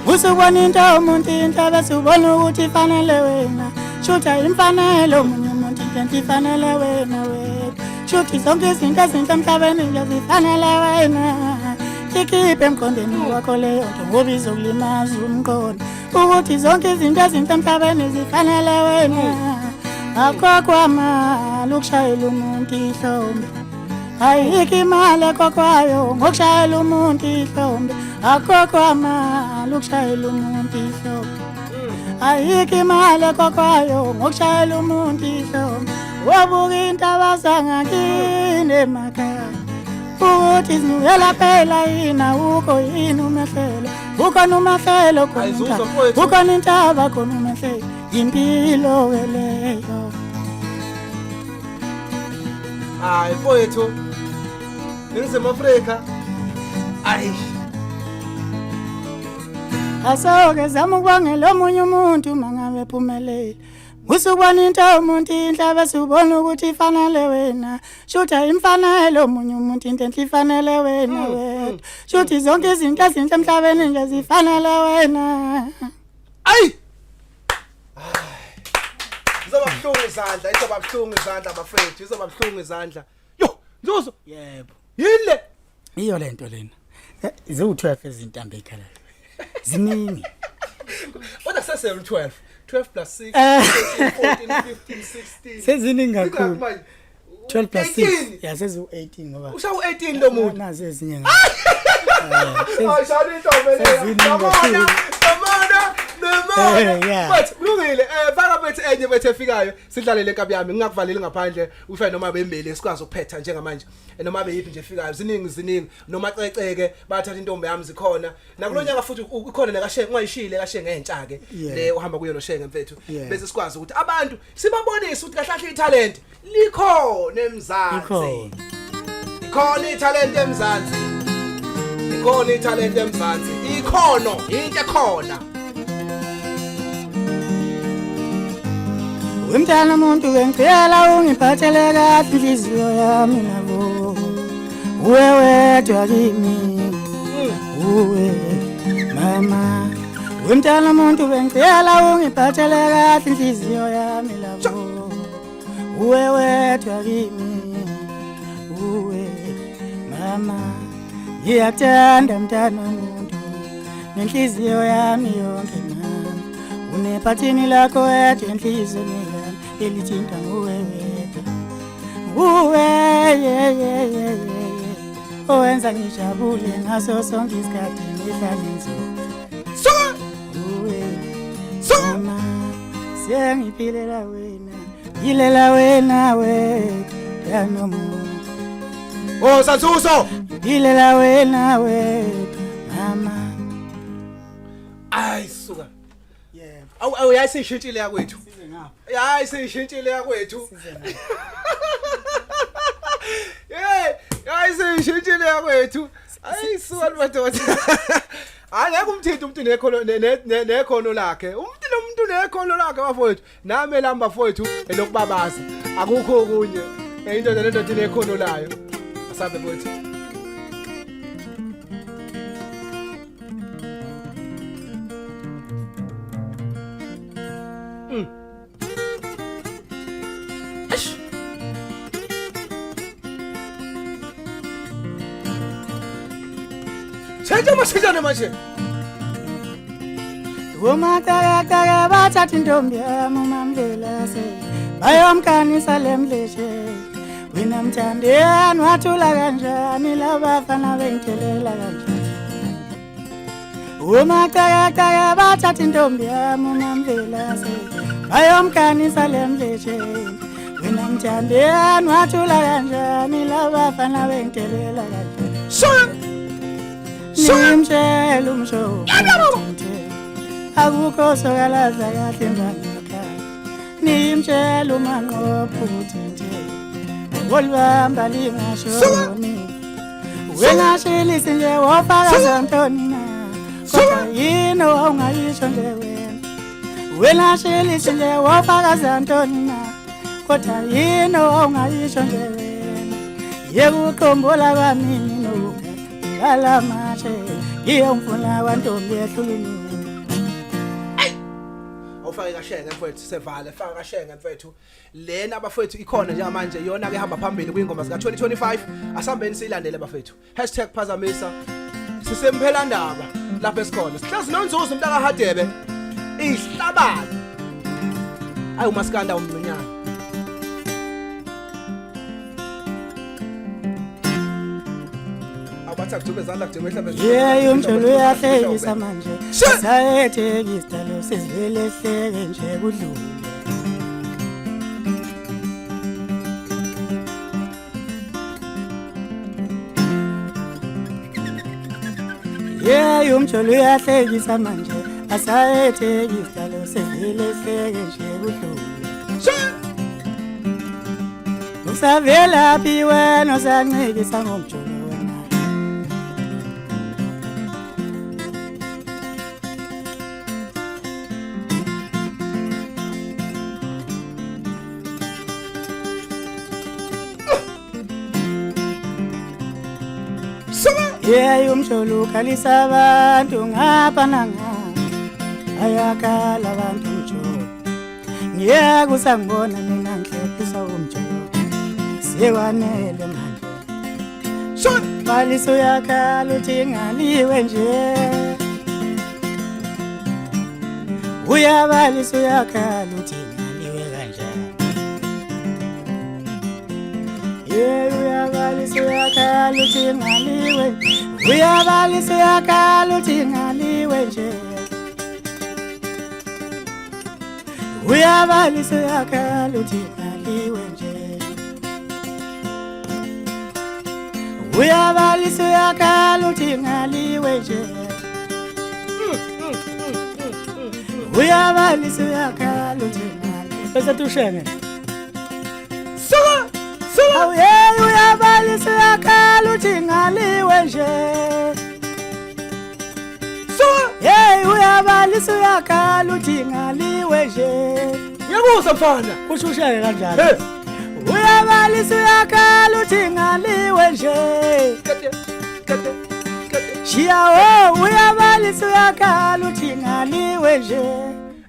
Usubona into yomuntu inhle bese ubona ukuthi ifanele wena. Shutha imfanelo omunye umuntu into enhle ifanele wena wedwa. Shuthi zonke izinto ezinhle emhlabeni nje zifanele wena. Ikhiphe emqondweni wakho leyo nto ngoba izokulimaza umqondo. Ukuthi zonke izinto ezinhle emhlabeni zifanele wena. Akukho amali ukushayela umuntu ihlombe. Ayikho imali ekhokhwayo ngokushayela umuntu ihlombe. Akukho amali ukushayela umuntu ihlombe. Ayikho imali ekhokhwayo ngokushayela umuntu ihlombe. Wabuka intaba zangakini emakhaya. Ukuthi zinukela phela yini awukho yini umehlelo. Ukhona umehlelo khona. Ukhona intaba khona umehlelo. Impilo leyo. Hayi mfowethu. Ningizimu Afrika. Ayi. Asoke zama ukubangela omunye umuntu mangabe phumelele. Usubona into yomuntu inhle bese ubona ukuthi ifanele wena. Shutha imfanelo omunye umuntu into enhle ifanele wena wena. Shuthi zonke izinto ezinhle emhlabeni nje zifanele wena. Ayi. Izoba buhlungu izandla, izoba buhlungu izandla bafethu, izoba buhlungu izandla. Yo, Nzuzo. Yebo. Yini le? Iyo lento lena. Ziwu12 izintambo ekhalayo. Ziningi. Kodwa kusese 12. 12 plus 6, 13, 14, 15, 16. Seziningi kakhulu. 12 plus 6. Ya seziwu18 ngoba. Ushawu 18 lo muntu. Nazi ezinye ngathi. Awushaya intombi leyo. Yabona, yabona, nemona. But kulungile. Faka bethu enye bethu efikayo. Sidlale le nkabi yami. Ngingakuvaleli ngaphandle. Ufike noma bembili sikwazi ukuphetha njengamanje. Noma beyiphi nje efikayo. Ziningi ziningi. Noma ceceke bathatha intombi yami zikhona. Nakulonyaka futhi ukhona nekashenge ungayishile kashenge ngentsha ke. Le uhamba kuyo noshenge mfethu. Bese sikwazi ukuthi abantu sibabonise ukuthi kahle kahle italent likhona eMzansi. Ikhona italent eMzansi. Ikhona italent eMzansi. Ikhono into ekhona. Wemntana umuntu bengicela ungiphathele kahle inhliziyo yami nabo. Uwe wedwa kimi. Uwe mama. Wemntana umuntu bengicela ungiphathele kahle inhliziyo yami lapho. Uwe wedwa kimi. Uwe mama ngiyakuthanda mntana umuntu nenhliziyo yami yonke mama. Unephathini lakho wedwa enhliziyweni yami elithinta nguwe wedwa. Uwe ye ye ye ye owenza ngijabule ngaso sonke isikhathi mihla nensuku. Suka! Uwe Suka! mama sengiphilela wena ngilela wena wedwa nomuntu Oh Sansuso. ngilela wena wedwa mama. Ay suka. Yebo. Awu awu yayisishintshile yakwethu. Size ngapha. Yayisishintshile yakwethu. Size ngapha. Hey, yayisishintshile yakwethu. Ayi suka madoda. Hayi ngeke umthinte umuntu nekhono nekhono lakhe. Umuntu nomuntu nekhono lakhe bafowethu. Nami lami bafowethu elokubabaza. Akukho okunye. Indoda nendoda inekhono layo. Asabe bafowethu. Eish. Tshentsha masitshane manje. Umakakakaka bathatha intombi yami uMamvelase bayomkanisa le mdleshe wena mthandeni wathula kanjani labafana bengithelela kanjani Umakakakaka bathatha intombi yami uMamvelase bayomkanisa le mdleshe wena mthandeni wathula kanjani labafana bengithelela kanjani Suka! Suka! Nimtshela umsho akukho sokalaza kahle mntwana nimtshela umanqopho ukuthi nje wolibamba lingashoni wena shilisi nje wofakaza ntoni na kodwa yini owawungayisho nje wena wena shilisi nje wofakaza ntoni na kodwa yini owawungayisho nje wena yekuqombola kwami nokuka ngalamashe ngiyomfuna kwantombi ehlulini. Awufake kashenge mfowethu sevale faka kashenge mfowethu. Lena bafowethu ikhona njengamanje iyona ke hamba phambili kwingoma zika 2025. Asambeni siyilandele bafowethu. #phazamisa sisempela ndaba lapha esikhona. Sihlezi noNzuzo umntaka Hadebe. Ihlabani. Ayi umaskanda umncinyana. Abathi akujube izandla kujube mhlawumbe. Yeyi umjolo uyahlekisa manje sayetheki isidalo sizivele hleke nje kudlule. Yeyi umjolo uyahlekisa manje asayetheki isidalo sizivele hleke nje kudlule. Usavelaphi wena usancikisa ngomjolo wena. Suka! Yeyi umjolo ukhalisa abantu ngapha nangapha ayakhala abantu umjolo ngiyeke usangibona mina ngihlephisa umjolo sekwanele manje. Suka! Balisa uyakhala uthi ngaliwe nje uyabalisa uyakhala uthi ngaliwe kanjani Ye uyabalisa uyakhala uthi ngaliwe uyabalisa uyakhala uthi ngaliwe nje uyabalisa uyakhala uthi ngaliwe nje uyabalisa uyakhala uthi ngaliwe nje uyabalisa uyakhala uthi ngaliwe bese tushenge. Suka! Suka! Awu hey uyabalisa uyakhala uthi ngaliwe nje Suka! Hey uyabalisa uyakhala uthi ngaliwe nje Ngiyakuzwa mfana. kusho ushenge kanjani Hey! uyabalisa uyakhala uthi ngaliwe nje Kete kete Shiya wo uyabalisa uyakhala uthi ngaliwe nje.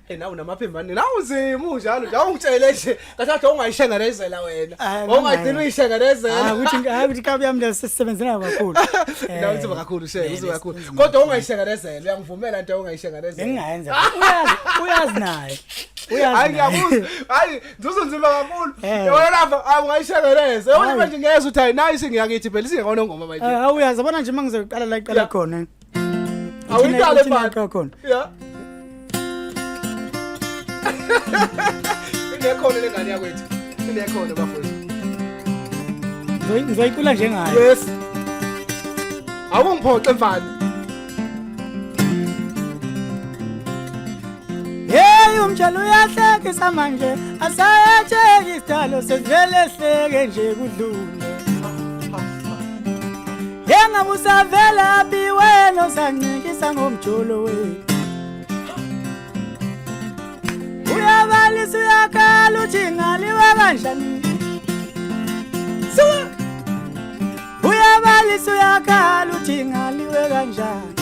Eh nawe unamaphimbo ani nawe uzima unjalo nje awungitshele nje kahle ungayishengerezela wena. Hayi, Ungagcina uyishengerezela. Hayi ukuthi hayi ukuthi kabi yami sisebenzela kakhulu. Nawe uzima kakhulu she uzima kakhulu. Kodwa ungayishengerezela uyangivumela nto ungayishengerezela. Bengingayenza. Uyazi uyazi naye. Uyazi. Hayi naye. ngiyakuzwa. Hayi ngizonzima kakhulu. Eh. Yabona lapha hayi ungayishengereza. Yabona Hayi. manje ngiyezwa ukuthi hayi nayi singiyakithi phela isingekona ngoma manje. Eh, awuyazi yabona nje mangizoqala la iqala Yeah. khona. Awuyiqale Ithina mfana. iqala khona. Yeah. Inekhono lengane yakwethu. Inekhono bafowethu. Ngizoyicula njengayo. Yes. Awungiphoxe mfana. Hey umjalo uyahlekisa manje asayetheki isidalo sesivele sihleke nje kudlule. Yengabe usavela phi wena usancikisa ngomjolo wethu. Uyabalisa uyakhala uthi ngaliwe kanjani. Suka! Uyabalisa uyakhala uthi ngaliwe kanjani.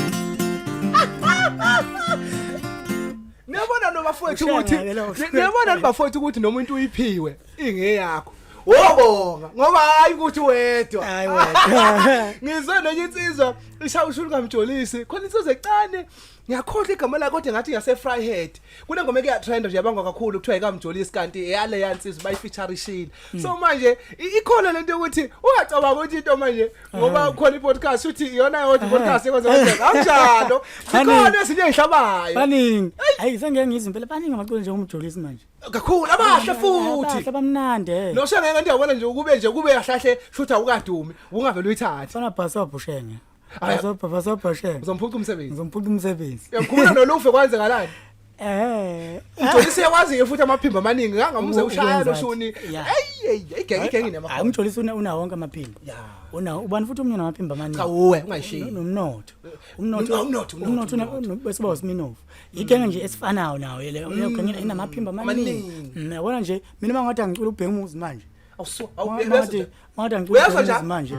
Niyabona no bafowethu Ushaya ukuthi ngale lo. niyabona bafowethu ukuthi noma into uyiphiwe ingeyakho. Wobonga ngoba hayi ukuthi wedwa. Hayi wedwa. Ngizwe nenye insizwa ishaya ushulu kaMjolisi. Khona insizwa ecane ngiyakhohlwa igama lakhe kodwa ngathi ngase Fryhead. Kunengoma eke yatrend nje yabangwa kakhulu kuthiwa ikaMjolisi kanti eyale yansizwa bayifeaturishile. So manje ikhona lento yokuthi ungacabanga ukuthi into manje ngoba khona i-podcast uthi iyona yodwa i-podcast ekwenza kwenzeka. Akunjalo. Zikhona ezinye ezihlabayo. Baningi. Hayi sengeke ngizwe impela baningi abaculo njengomjolisi manje. Kakhulu abahle futhi. Abahle bamnandi. eh. Nosho ngeke nje yabona nje ukube nje kube kahle shutha ukadumi ungavele uyithathe. Fana bhasobho shenge. Hhayi. Bhasobho bhasobho shenge. Uzomphuca umsebenzi. Ngizomphuca umsebenzi. Uyamkhulula nolufe kwenzakalani? Eh. Umjolisi uyakwazi ke futhi amaphimbo amaningi ngangamuze ushaya Ukwenza loshuni. yeah. Hey hey igenge igenge Hayi namakhono. umjolisi una wonke amaphimbo. Ya. Una ubani futhi omunye namaphimbo amaningi. Cha uwe ungayishiyi. Nomnotho. Umnotho Umnotho, umnotho, umnotho bese ba uSminoff. Igenge nje esifanayo nayo le leyo genge inamaphimbo amaningi. Amaningi. Yabona nje mina mangathi angicula ubheka umuzi manje. Awusu Mangathi mangathi angicula Uyezwa ubheka nje? umuzi manje.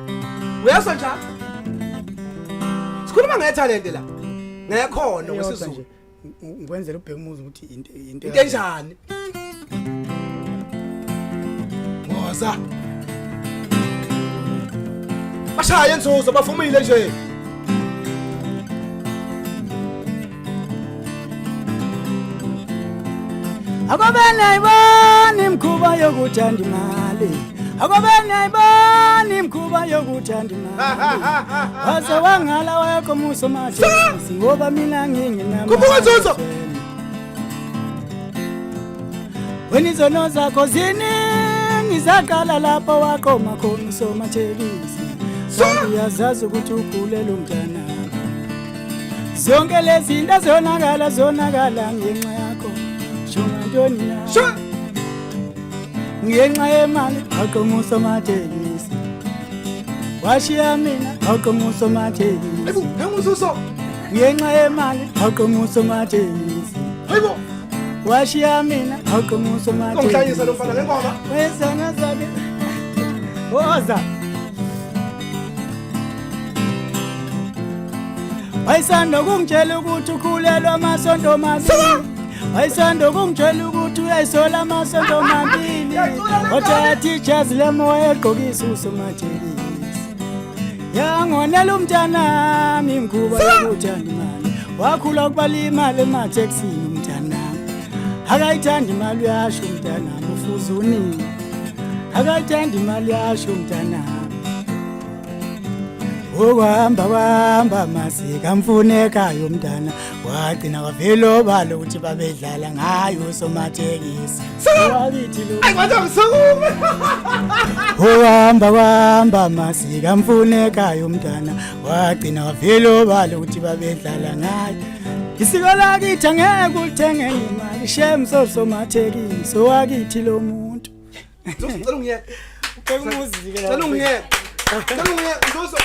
Uyezwa njalo? Sikhuluma ngethalente la. Ngekhono Eyodwa kwesiZulu. nje, ngikwenzela ubheka umuzi ukuthi into into Into enjani? Woza. Bashaya inzuzo bafumile nje. Akobe nayibona imikhuba yokuthanda imali. Akobe nayibona imikhuba yokuthanda imali. Waze wangala wayaqomusa mathekisi ngoba mina ngingenamali. Khuphuka Nzuzo! Wena izono zakho ziningi zaqala lapho waqoma khona usomathekisi. Uyazazi ukuthi ukhulele umntana. Zonke lezi zinto zonakala zonakala ngenxa yakho. Shonga ntoni na? Sho! Ngenxa yemali waqoma usomathekisi. Washiya mina waqoma usomathekisi. Hayibo, henguzuzo. Ngenxa yemali waqoma usomathekisi. Hayibo, Washiya mina waqoma usomathekisi. ungihlanyisa lo mfana ngengoma. Wezona zakhe. Woza. Wayesanda kungitshela ukuthi ukhulelwa amasonto amabili. Wayesanda kungitshela ukuthi uyayisola amasonto amabili. Wathatha ijazi lami wayegqokisa usomathekisi. Yangonela umntanami imikhuba yokuthanda imali. Wakhula ukubala imali emathekisini umntanami. Akayithandi imali uyasho umntanami ufuze unini. Akayithandi imali yasho umntanami. Ukuhamba kwahamba masika mfunekayo umntana wagcina wavela obala ukuthi babedlala ngayo usomathekisi. Wakithi lo Ayi kwathi angisukume. Uhamba kwahamba masika mfunekayo umntana wagcina wavela obala ukuthi babedlala ngayo. Isiko lakithi angeke ulithenge ngemali shem sosomathekisi wakithi lo muntu. Nzuzo ngicela ungiyeke. Ubheka umuzi ke Ngicela ungiyeke. Ngicela ungiyeke Nzuzo.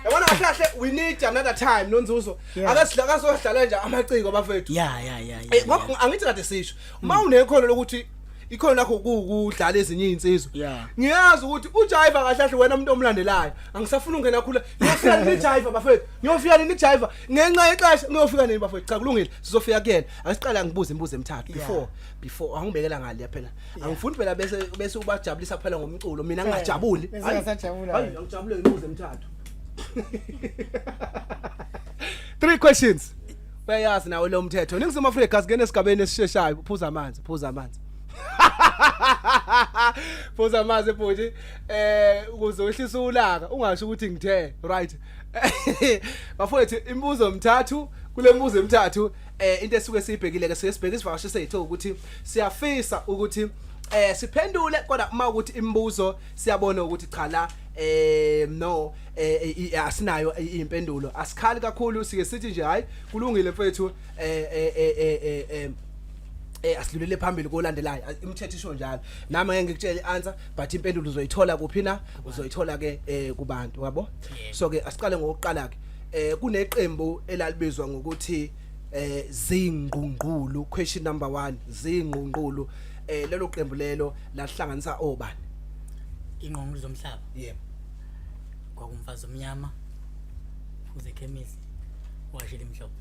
Yabona kahle kahle we need another time noNzuzo. Yeah. Ake sidla kazohlala nje amaciko bafethu. Ya ya ya. Eh ngoba angithi kade sisho. Uma unekhono lokuthi Ikhono lakho kuwukudlala ezinye izinsizwa. Yeah. Ngiyazi ukuthi uJaiva kahle kahle wena umuntu omlandelayo. Angisafuni ungena kakhulu. Ngiyofika nini Jaiva bafethu? Ngiyofika nini Jaiva? Ngenxa yexesha ngiyofika nini bafethu? Cha kulungile. Sizofika kuyena. Asiqala ngibuze imibuzo emithathu before angibekela ngale phela. Angifuni phela bese ubajabulisa phela ngomculo. Mina ngingajabuli. Bese ungasajabula. Hayi, angijabule imibuzo emithathu. Three questions. Uyayazi nawe lo mthetho. Ningizimu Afrika singene esigabeni esisheshayo. Phuza amanzi, phuza amanzi. Phuza amanzi bhuti. Ukuze wehlise ulaka ungasho ukuthi ngithe, right? Bafowethu imibuzo emithathu, kule mibuzo emithathu into esuke siyibhekile ke sike sibheke isivakashi sethu ukuthi siyafisa ukuthi siphendule kodwa uma ukuthi imibuzo siyabona ukuthi cha la no asinayo impendulo asikhali kakhulu sike sithi nje hayi kulungile mfethu asidlulele phambili kolandelayo. Imithetho isho njalo, nami ngeke ngikutshele i-answer but impendulo uzoyithola kuphi na? Uzoyithola ke kubantu yabo. So ke asiqale ngokuqala ke, kuneqembu elalibizwa ngokuthi Zingqungqulu. Question number 1, Zingqungqulu, lelo qembu lelo lahlanganisa obani? Ingqungqulu zomhlaba. Yebo. Kwakumfazi omnyama, uzekhemisi, washila imhlophe.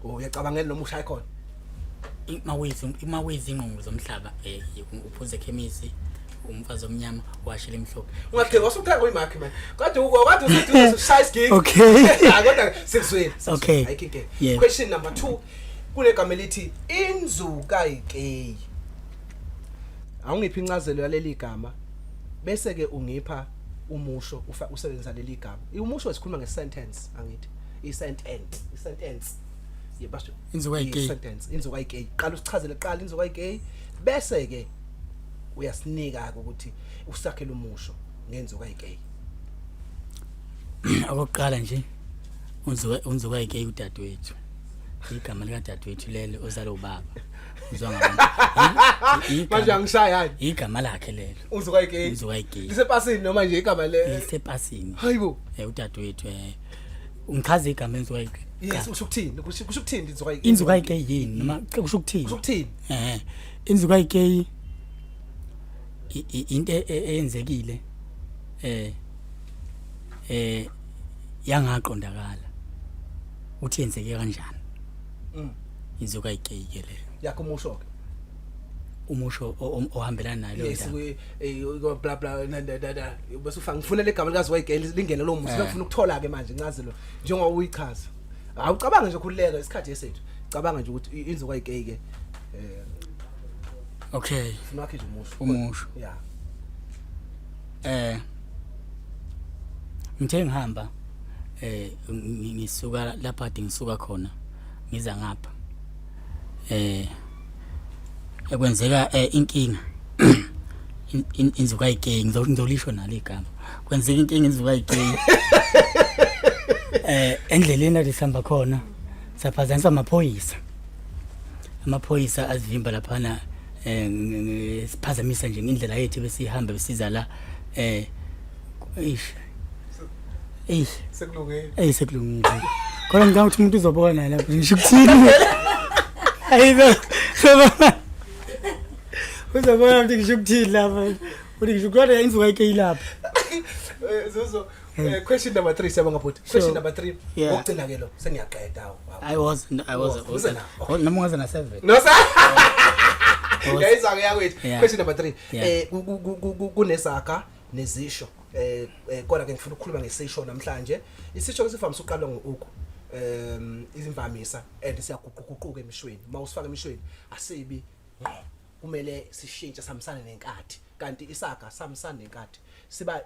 Oh, uyacabangela noma ushaya khona? Imawezi ingqungqulu zomhlaba, uphuze ekhemisi, umfazi omnyama, washila imhlophe. Ungagcina wasuthenga kuyimakhi man. Kade uko kade usuduze ushaya isigigi. Okay. Kodwa sikuzwile. Okay. Ayikho inkinga. Yeah. Question number 2, kunegama elithi inzukayikeyi. Awungiphi incazelo yaleli gama bese ke ungipha umusho usebenzisa leli gama. Umusho esikhuluma nge-sentence angithi. I-sentence, i-sentence. Yebasho. Inzukayikeyi. I-sentence, inzukayikeyi. Qala usichazele qala inzukayikeyi bese ke uyasinika ukuthi usakhele umusho ngenzukayikeyi. Okokuqala nje unzukayikeyi udadewethu. Igama likadadewethu lelo ozala ubaba. Uzwa ngabantu. Manje angishaya hayi. Igama lakhe lelo. Unzukayikeyi. Unzukayikeyi. Lisepasini noma nje igama le? Lisepasini. Hayibo. Udadewethu ungichaza igama enzukayikeyi. Yes, usho ukuthini? Kusho ukuthini inzukayikeyi? Inzukayikeyi yini noma kusho ukuthini? Kusho ukuthini? Inzukayikeyi into eyenzekile yangaqondakala uthi yenzeke kanjani. Inzukayikeyi ke leyo. Yakho umusho ke. Umusho ohambelana nayo Yes, bla bla na da da da. Bese ufaka ngifuna legama likaZwayigeli lingene lo musho. Ngifuna ukuthola ke manje incazelo njengoba uyichaza. Awucabanga nje khululeka isikhathi esethu. Cabanga nje ukuthi inzukayikeyi ke Okay. Ufuna wakhe nje umusho. Umusho. Yeah. Ngithe ngihamba ngisuka lapha kade ngisuka khona ngiza ngapha. Ekwenzeka inkinga inzukayikeyi, ngizolisho nalo igama. Kwenzeka inkinga inzukayikeyi. Endleleni la sihamba khona saphazanyiswa amaphoyisa. Amaphoyisa azivimba laphana, siphazamisa nje ngendlela yethu besihamba besiza la. Eish. Eish. Sekulungile. Ey, sekulungile. Kodwa ngicabanga ukuthi umuntu uzobona lapho ngisho ukuthini. Ayibo. Uzobona ukuthi ngisho ukuthini lapha. Uthi ngisho kodwa inzukayikeyi lapha. Zuzu, question number 3 siyabonga bhuti. Question number 3. Yeah. Ukugcina ke lo sengiyaqeda awu. I was I was Oh, uze na. noma ungaze na 7. No sir. Ngiyayizwa ke yakwethu. Yeah. Question number 3. Yeah. Kunezaga nezisho. Kodwa ke ngifuna ukukhuluma ngesisho namhlanje. Isisho sivamise ukuqalwa ngo-uku. Izimvamisa and siyaguquguquka emishweni. Uma usifaka emishweni asibi ngqo. Kumele sishintshe sihambisane nenkathi. Kanti isaga sihambisane nenkathi. Siba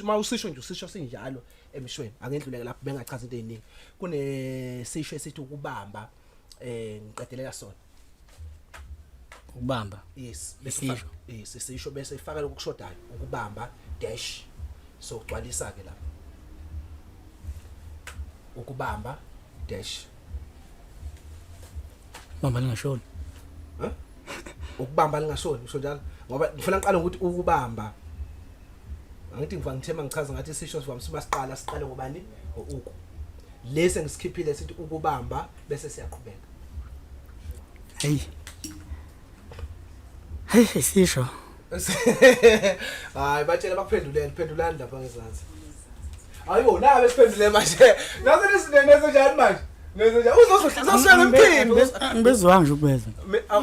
uma usisho nje usisho sinjalo emishweni. Angendluleke lapho bengachaza into eziningi. Kunesisho esithi ukubamba, ngiqedelela sona. Ukubamba. Yes, bese Isisho. ufaka, yes, isisho bese ifaka lokhu kushodayo, ukubamba dash. So ugcwalisa ke lapho. Ukubamba dash. Bamba lingashoni. Huh? Ukubamba lingashoni, usho njalo ngoba ngifuna ngiqale ngokuthi ukubamba. Angithi ngiva ngithema ngichaza ngathi isisho sivamise uma siqala siqale ngobani? Ngo-uku. Lesi engisikhiphile sithi ukubamba bese siyaqhubeka. Hey. Hey sisho. Hayi batshela bakuphendulele, phendulani lapha ngezansi. Hayibo nabe siphendule manje. Naso nisinene njani manje? Neze njani? Uzozohlala ngemphimbo. Angibezwanga nje ukubeza.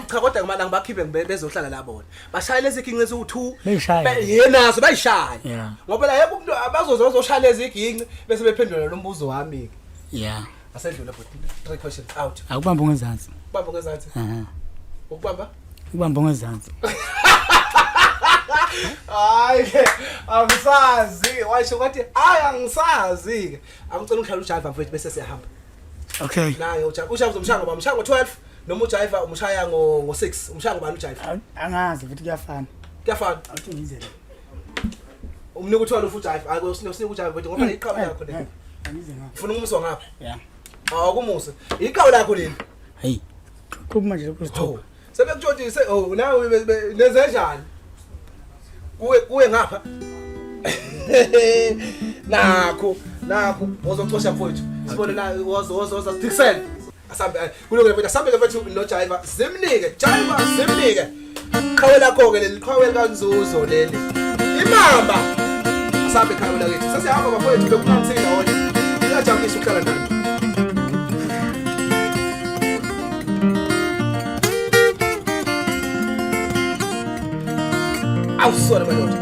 Cha kodwa kumele ngibakhiphe bezohlala la bona. Bashaya lezi ginqe eziwu2. Beyishaya. Yenazo bayishaya. Yeah. Ngoba la yebo umuntu abazoze bazoshaya lezi ginqe bese bephendula lo mbuzo wami ke. Yeah. Asedlule bhuti. 3 questions out. Akubamba ngezansi. Ubamba ngezansi. Ehhe. Ukubamba? Ukubamba ngezansi. Hayi ke angisazi washo kwathi hayi angisazi ke. Angicela ungishayele uJive mfethu bese siyahamba. Okay. Naye uJive uJive uzomshaya ngoba umshaya ngo12 noma uJive umshaya ngo ngo6 umshaya ngobani uJive? Angazi futhi kuyafana. Kuyafana. Awuthi ngize la. Umnika u12 ufuthi uJive. Hayi usinika uJive mfethu ngoba iqhawe lakho leli. Angize ngapha. Ufuna ukumuzwa ngapha? Yeah. Awukumuse. Iqhawe lakho leli. Hey. Kuma nje kusithupha. Sebekutshontshise oh nawe nenze njani? Kuwe kuwe ngapha. Nakho nakho wozocosha mfowethu. Sibone la wozo wozo wozo Dixon. Asambe kuloko mfowethu asambe mfowethu no Jiva simnike Jiva simnike. Qhawe lakho ke leli qhawe likaNzuzo leli. Imamba. Asambe qhawe lakithi. Sesihamba bafowethu bekunansi ndawonye. Iyajabulisa ukuhlala nani. Awusona madoda.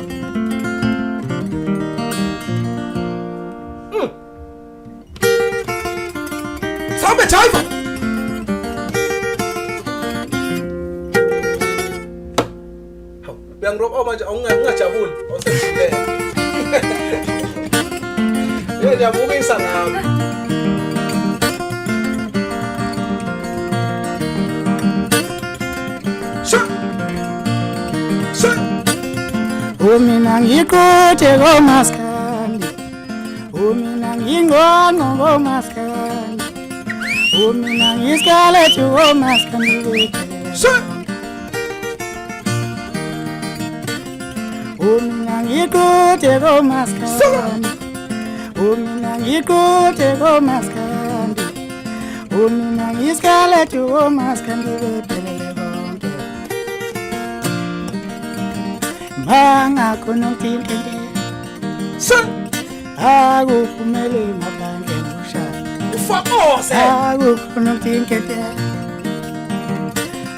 Sambe Jiva. Hawu, uyangiroba manje awungajabuli, awusejabulele. Yey ngiyabukisa ngami. Sha. Sha. Umina ngiquthe komaskandi Umina ngingqongqo komaskandi Umina ngisikalethi komaskandi Sha. Umina ngiquthe komaskandi Umina ngiquthe komaskandi Umina ngisikalethi komaskandi bephelele bonke Mangakhona ukuthinta Sha. Akuphumele ngaphandle ngoshaka Ufakose. Akukhona ukuthinkete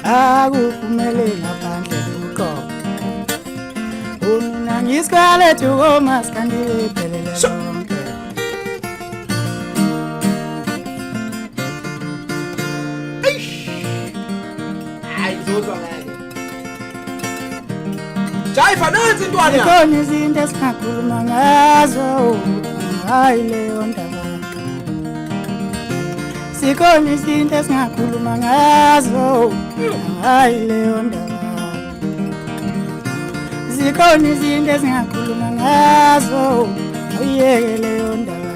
Akuphumele ngaphandle uqobo Umina ngisikalethi komaskandi bephelele Sho. bonke Hayi ngizozwa ngeke. Jiva nansi intwana yakho. Zikhona izinto esingakhuluma ngazo hayi leyo ndaba Zikhona izinto esingakhuluma ngazo hayi leyo ndaba Zikhona izinto esingakhuluma ngazo awuyeke leyo ndaba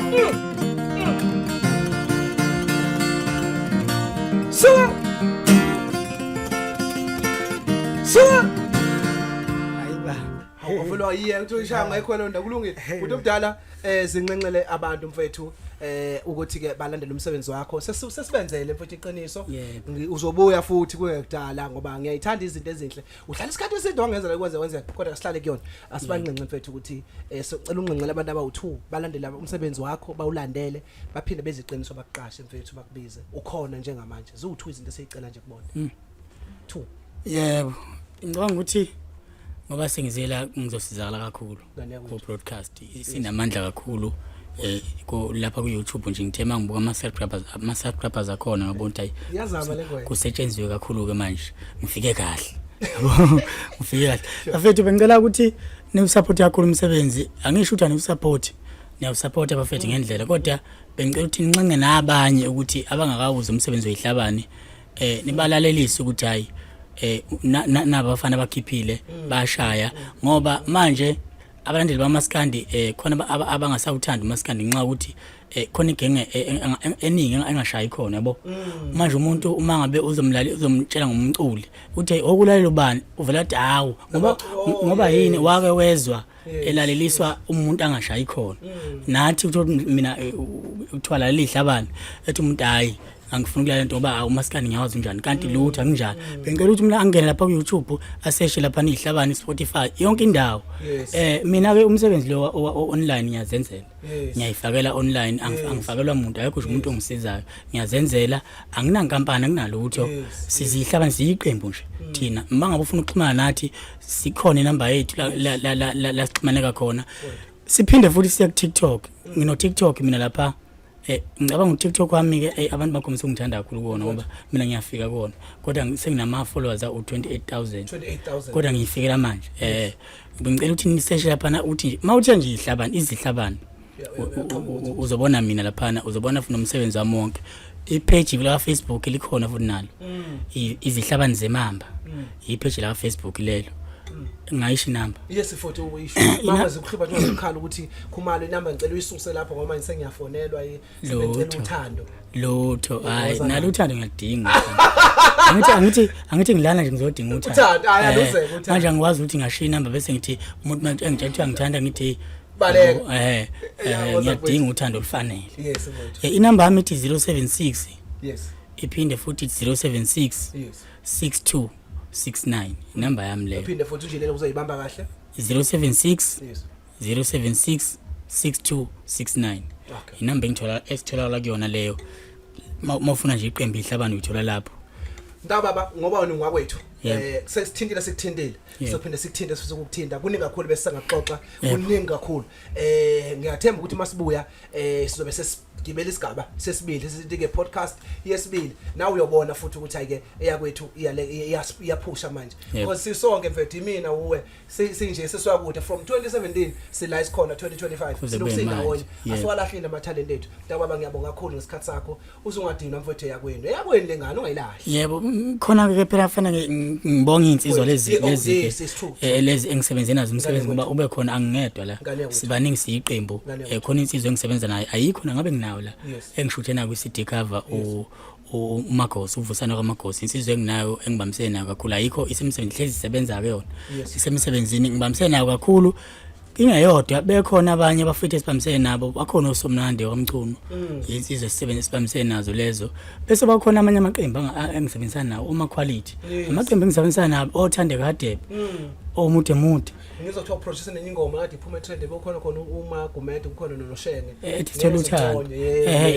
Suka. Suka. Hayi ba. Hawu afelwa yiye uthi ishaya ngayikhwela nda kulungile. Uthi omdala zinxenxele abantu mfethu ukuthi ke balandele umsebenzi wakho. Sesibenzele mfethu iqiniso. Yebo. Uzobuya futhi kungekudala ngoba ngiyayithanda izinto ezinhle. Uhlala isikhathi eside wangenzela kwenze wenze kodwa sihlale kuyona. Asibanxenxe mfethu ukuthi sicela unxenxele abantu abawu2 balandele umsebenzi wakho bawulandele baphinde beziqiniso bakuqashe mfethu bakubize. Ukhona njengamanje. Ziwu2 izinto esiyicela nje kubona. 2. Yebo. Ngicabanga ukuthi ngoba sengizela ngizosizakala kakhulu Ngane yakwethu. ku broadcast sinamandla kakhulu ko lapha ku YouTube nje ngithe mangibuka ama subscribers akhona ngabona ukuthi hayi Iyazama le ngwenya. kusetshenziwe kakhulu ke manje ngifike kahle yabo ngifike kahle Bafethu bengicela ukuthi niwusupport kakhulu umsebenzi angisho ukuthi aniwusupport niyawusupport abafethu ngendlela kodwa bengicela ukuthi ninxenge nabanye ukuthi abangakawuzi umsebenzi weyihlabane nibalalelise ukuthi hayi nabafana bakhiphile bashaya ngoba manje abalandeli bamaskandi khona abangasawuthandi umaskandi ngenxa ukuthi khona igenge eningi engashayi khona yabo. Manje umuntu uma ngabe uzomlali uzomtshela ngomculi uthi okulalela ubani uvela athi hawu ngoba yini wake wezwa elaleliswa umuntu angashayi khona. Nathi uthola mina kuthiwa lalela ihlabane ethi umuntu hayi Angifuni ukulalela into ngoba umaskandi ngiyawazi unjani, kanti lutho akunjalo. Bengicela ukuthi umuntu angene lapha ku YouTube, aseshe lapha izihlabani, Spotify, yonke indawo. Mina ke umsebenzi lo online ngiyazenzela. Ngiyayifakela online, angifakelwa umuntu, ayikho nje umuntu ongisizayo, ngiyazenzela, anginankampani, anginalutho. Sizihlabani, siyiqembu nje thina. Uma ngabe ufuna ukuxhumana nathi, sikhona inamba yethu la sixhumaneka khona. Siphinde futhi siye ku TikTok. Ngino TikTok mina lapha. Ngicabanga uTikTok wami ke, abantu bakhombisa ukungithanda kakhulu kuwona ngoba mina ngiyafika kuwona, kodwa senginama followers awu 28,000. 28,000. Kodwa ngiyifikela manje. Ngicela ukuthi niseshe lapha, uthi mawuthe nje ihlabani, izihlabani, uzobona mina laphana, uzobona futhi nomsebenzi wami wonke. I-page la Facebook likhona futhi nalo, izihlabani zemamba, i-page la Facebook lelo. Ngayisho inamba? Yes, futhi uyisho mama zikuhlupha nje ukukhala ukuthi Khumalo, inamba ngicela uyisuse lapho ngoba manje sengiyafonelwa, sebengicela Lutho. uthando. Lutho, hayi. Woza. Nalo uthando ngiyalidinga. Angithi ngilana nje ngizodinga uthando. Uthando, hayi, aluzeke uthando. Manje angikwazi ukuthi ngashiya inamba bese ngithi umuntu manje engitshela ukuthi angithanda, ngithi Baleka. Eh, woza. Ngiyadinga uthando olufanele. Yes mfowethu. Inamba yami ithi 076, iphinde futhi ithi 076 6269, inamba yami leyo. Uphinde futhi nje lelo uzoyibamba kahle. 076 076 6269. Inamba engithola, esitholakala kuyona leyo. Mawufuna nje iqembu ihlabani, uyithola lapho. Ntababa, ngoba wena ungwakwethu, sesithintile, sikuthintile, sophinde sikuthinte, sifisa ukukuthinta kuningi kakhulu bese sangaxoxa, kuningi kakhulu. Ngiyathemba ukuthi masibuya sizobe sesigibela isigaba sesibili, sithi ke podcast yesibili, nawe uyobona futhi ukuthi ayike eyakwethu iyale iyaphusha manje, because sisonke mfethu, imina, uwe, sinje sisuka kude from 2017, sila isikhona 2025, Kuze silokhu kube sindawonye. manje. Asiwalahlile amathalente ethu. Ntababa, ngiyabonga kakhulu ngesikhathi sakho. Uzungadinwa mfethu, eyakwenu, eyakwenu lengane ungayilahli. Yebo, khona ke phela fanele ngibonge insizwa lezi Oh, lezi yes, it's true. Lezi engisebenze nazo umsebenzi, Ngane ngoba ube khona, angingedwa la. Ngane yakwethu. Sibaningi, siyiqembu. Ngane yakwethu. Khona insizwa engisebenza nayo, ayikho nangabe nginayo la, engishuthe nayo kwi-CD cover, uMagosi, uvusana kwaMagosi, insizwa enginayo engibambisene nayo kakhulu. Ayikho, isemsebenzi, hlezi isebenza ke yona. Isemsebenzini, ngibambisene nayo kakhulu. Ingeyodwa, bekhona abanye abafethu esibambisene nabo, bakhona osomnandi kwaMchunu, insizwa esisebenza, esibambisene nazo lezo. Bese bakhona amanye amaqembu engisebenzisana nawo, oma quality, amaqembu engisebenzisana nabo, oThandeka Hadebe, omude mude. Ngizothiwa uproduce nenye ingoma kade iphuma etrend, bekukhona khona uma Gumede, kukhona noNoshenge. Ethi Thola Uthando.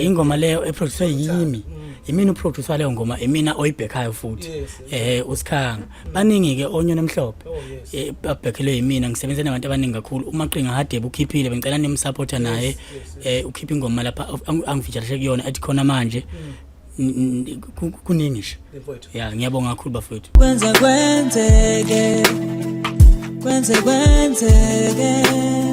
Ingoma leyo eproduce yimi, imina uproducer leyo ngoma, imina oyibhekayo futhi. Usikhanga, baningi ke, onyoni emhlophe. Oh, yes. Babhekhelwe yimina, ngisebenza nabantu abaningi kakhulu. UMaqhinga Hadebe ukhiphile, bengicela nimsupporta naye. Ukhipha ingoma lapha angifeaturishe kuyona ethi Khona Manje. Kuningi nje. Mfowethu. Ya, ngiyabonga kakhulu bafowethu. Kwenze kwenzeke, kwenze kwenzeke.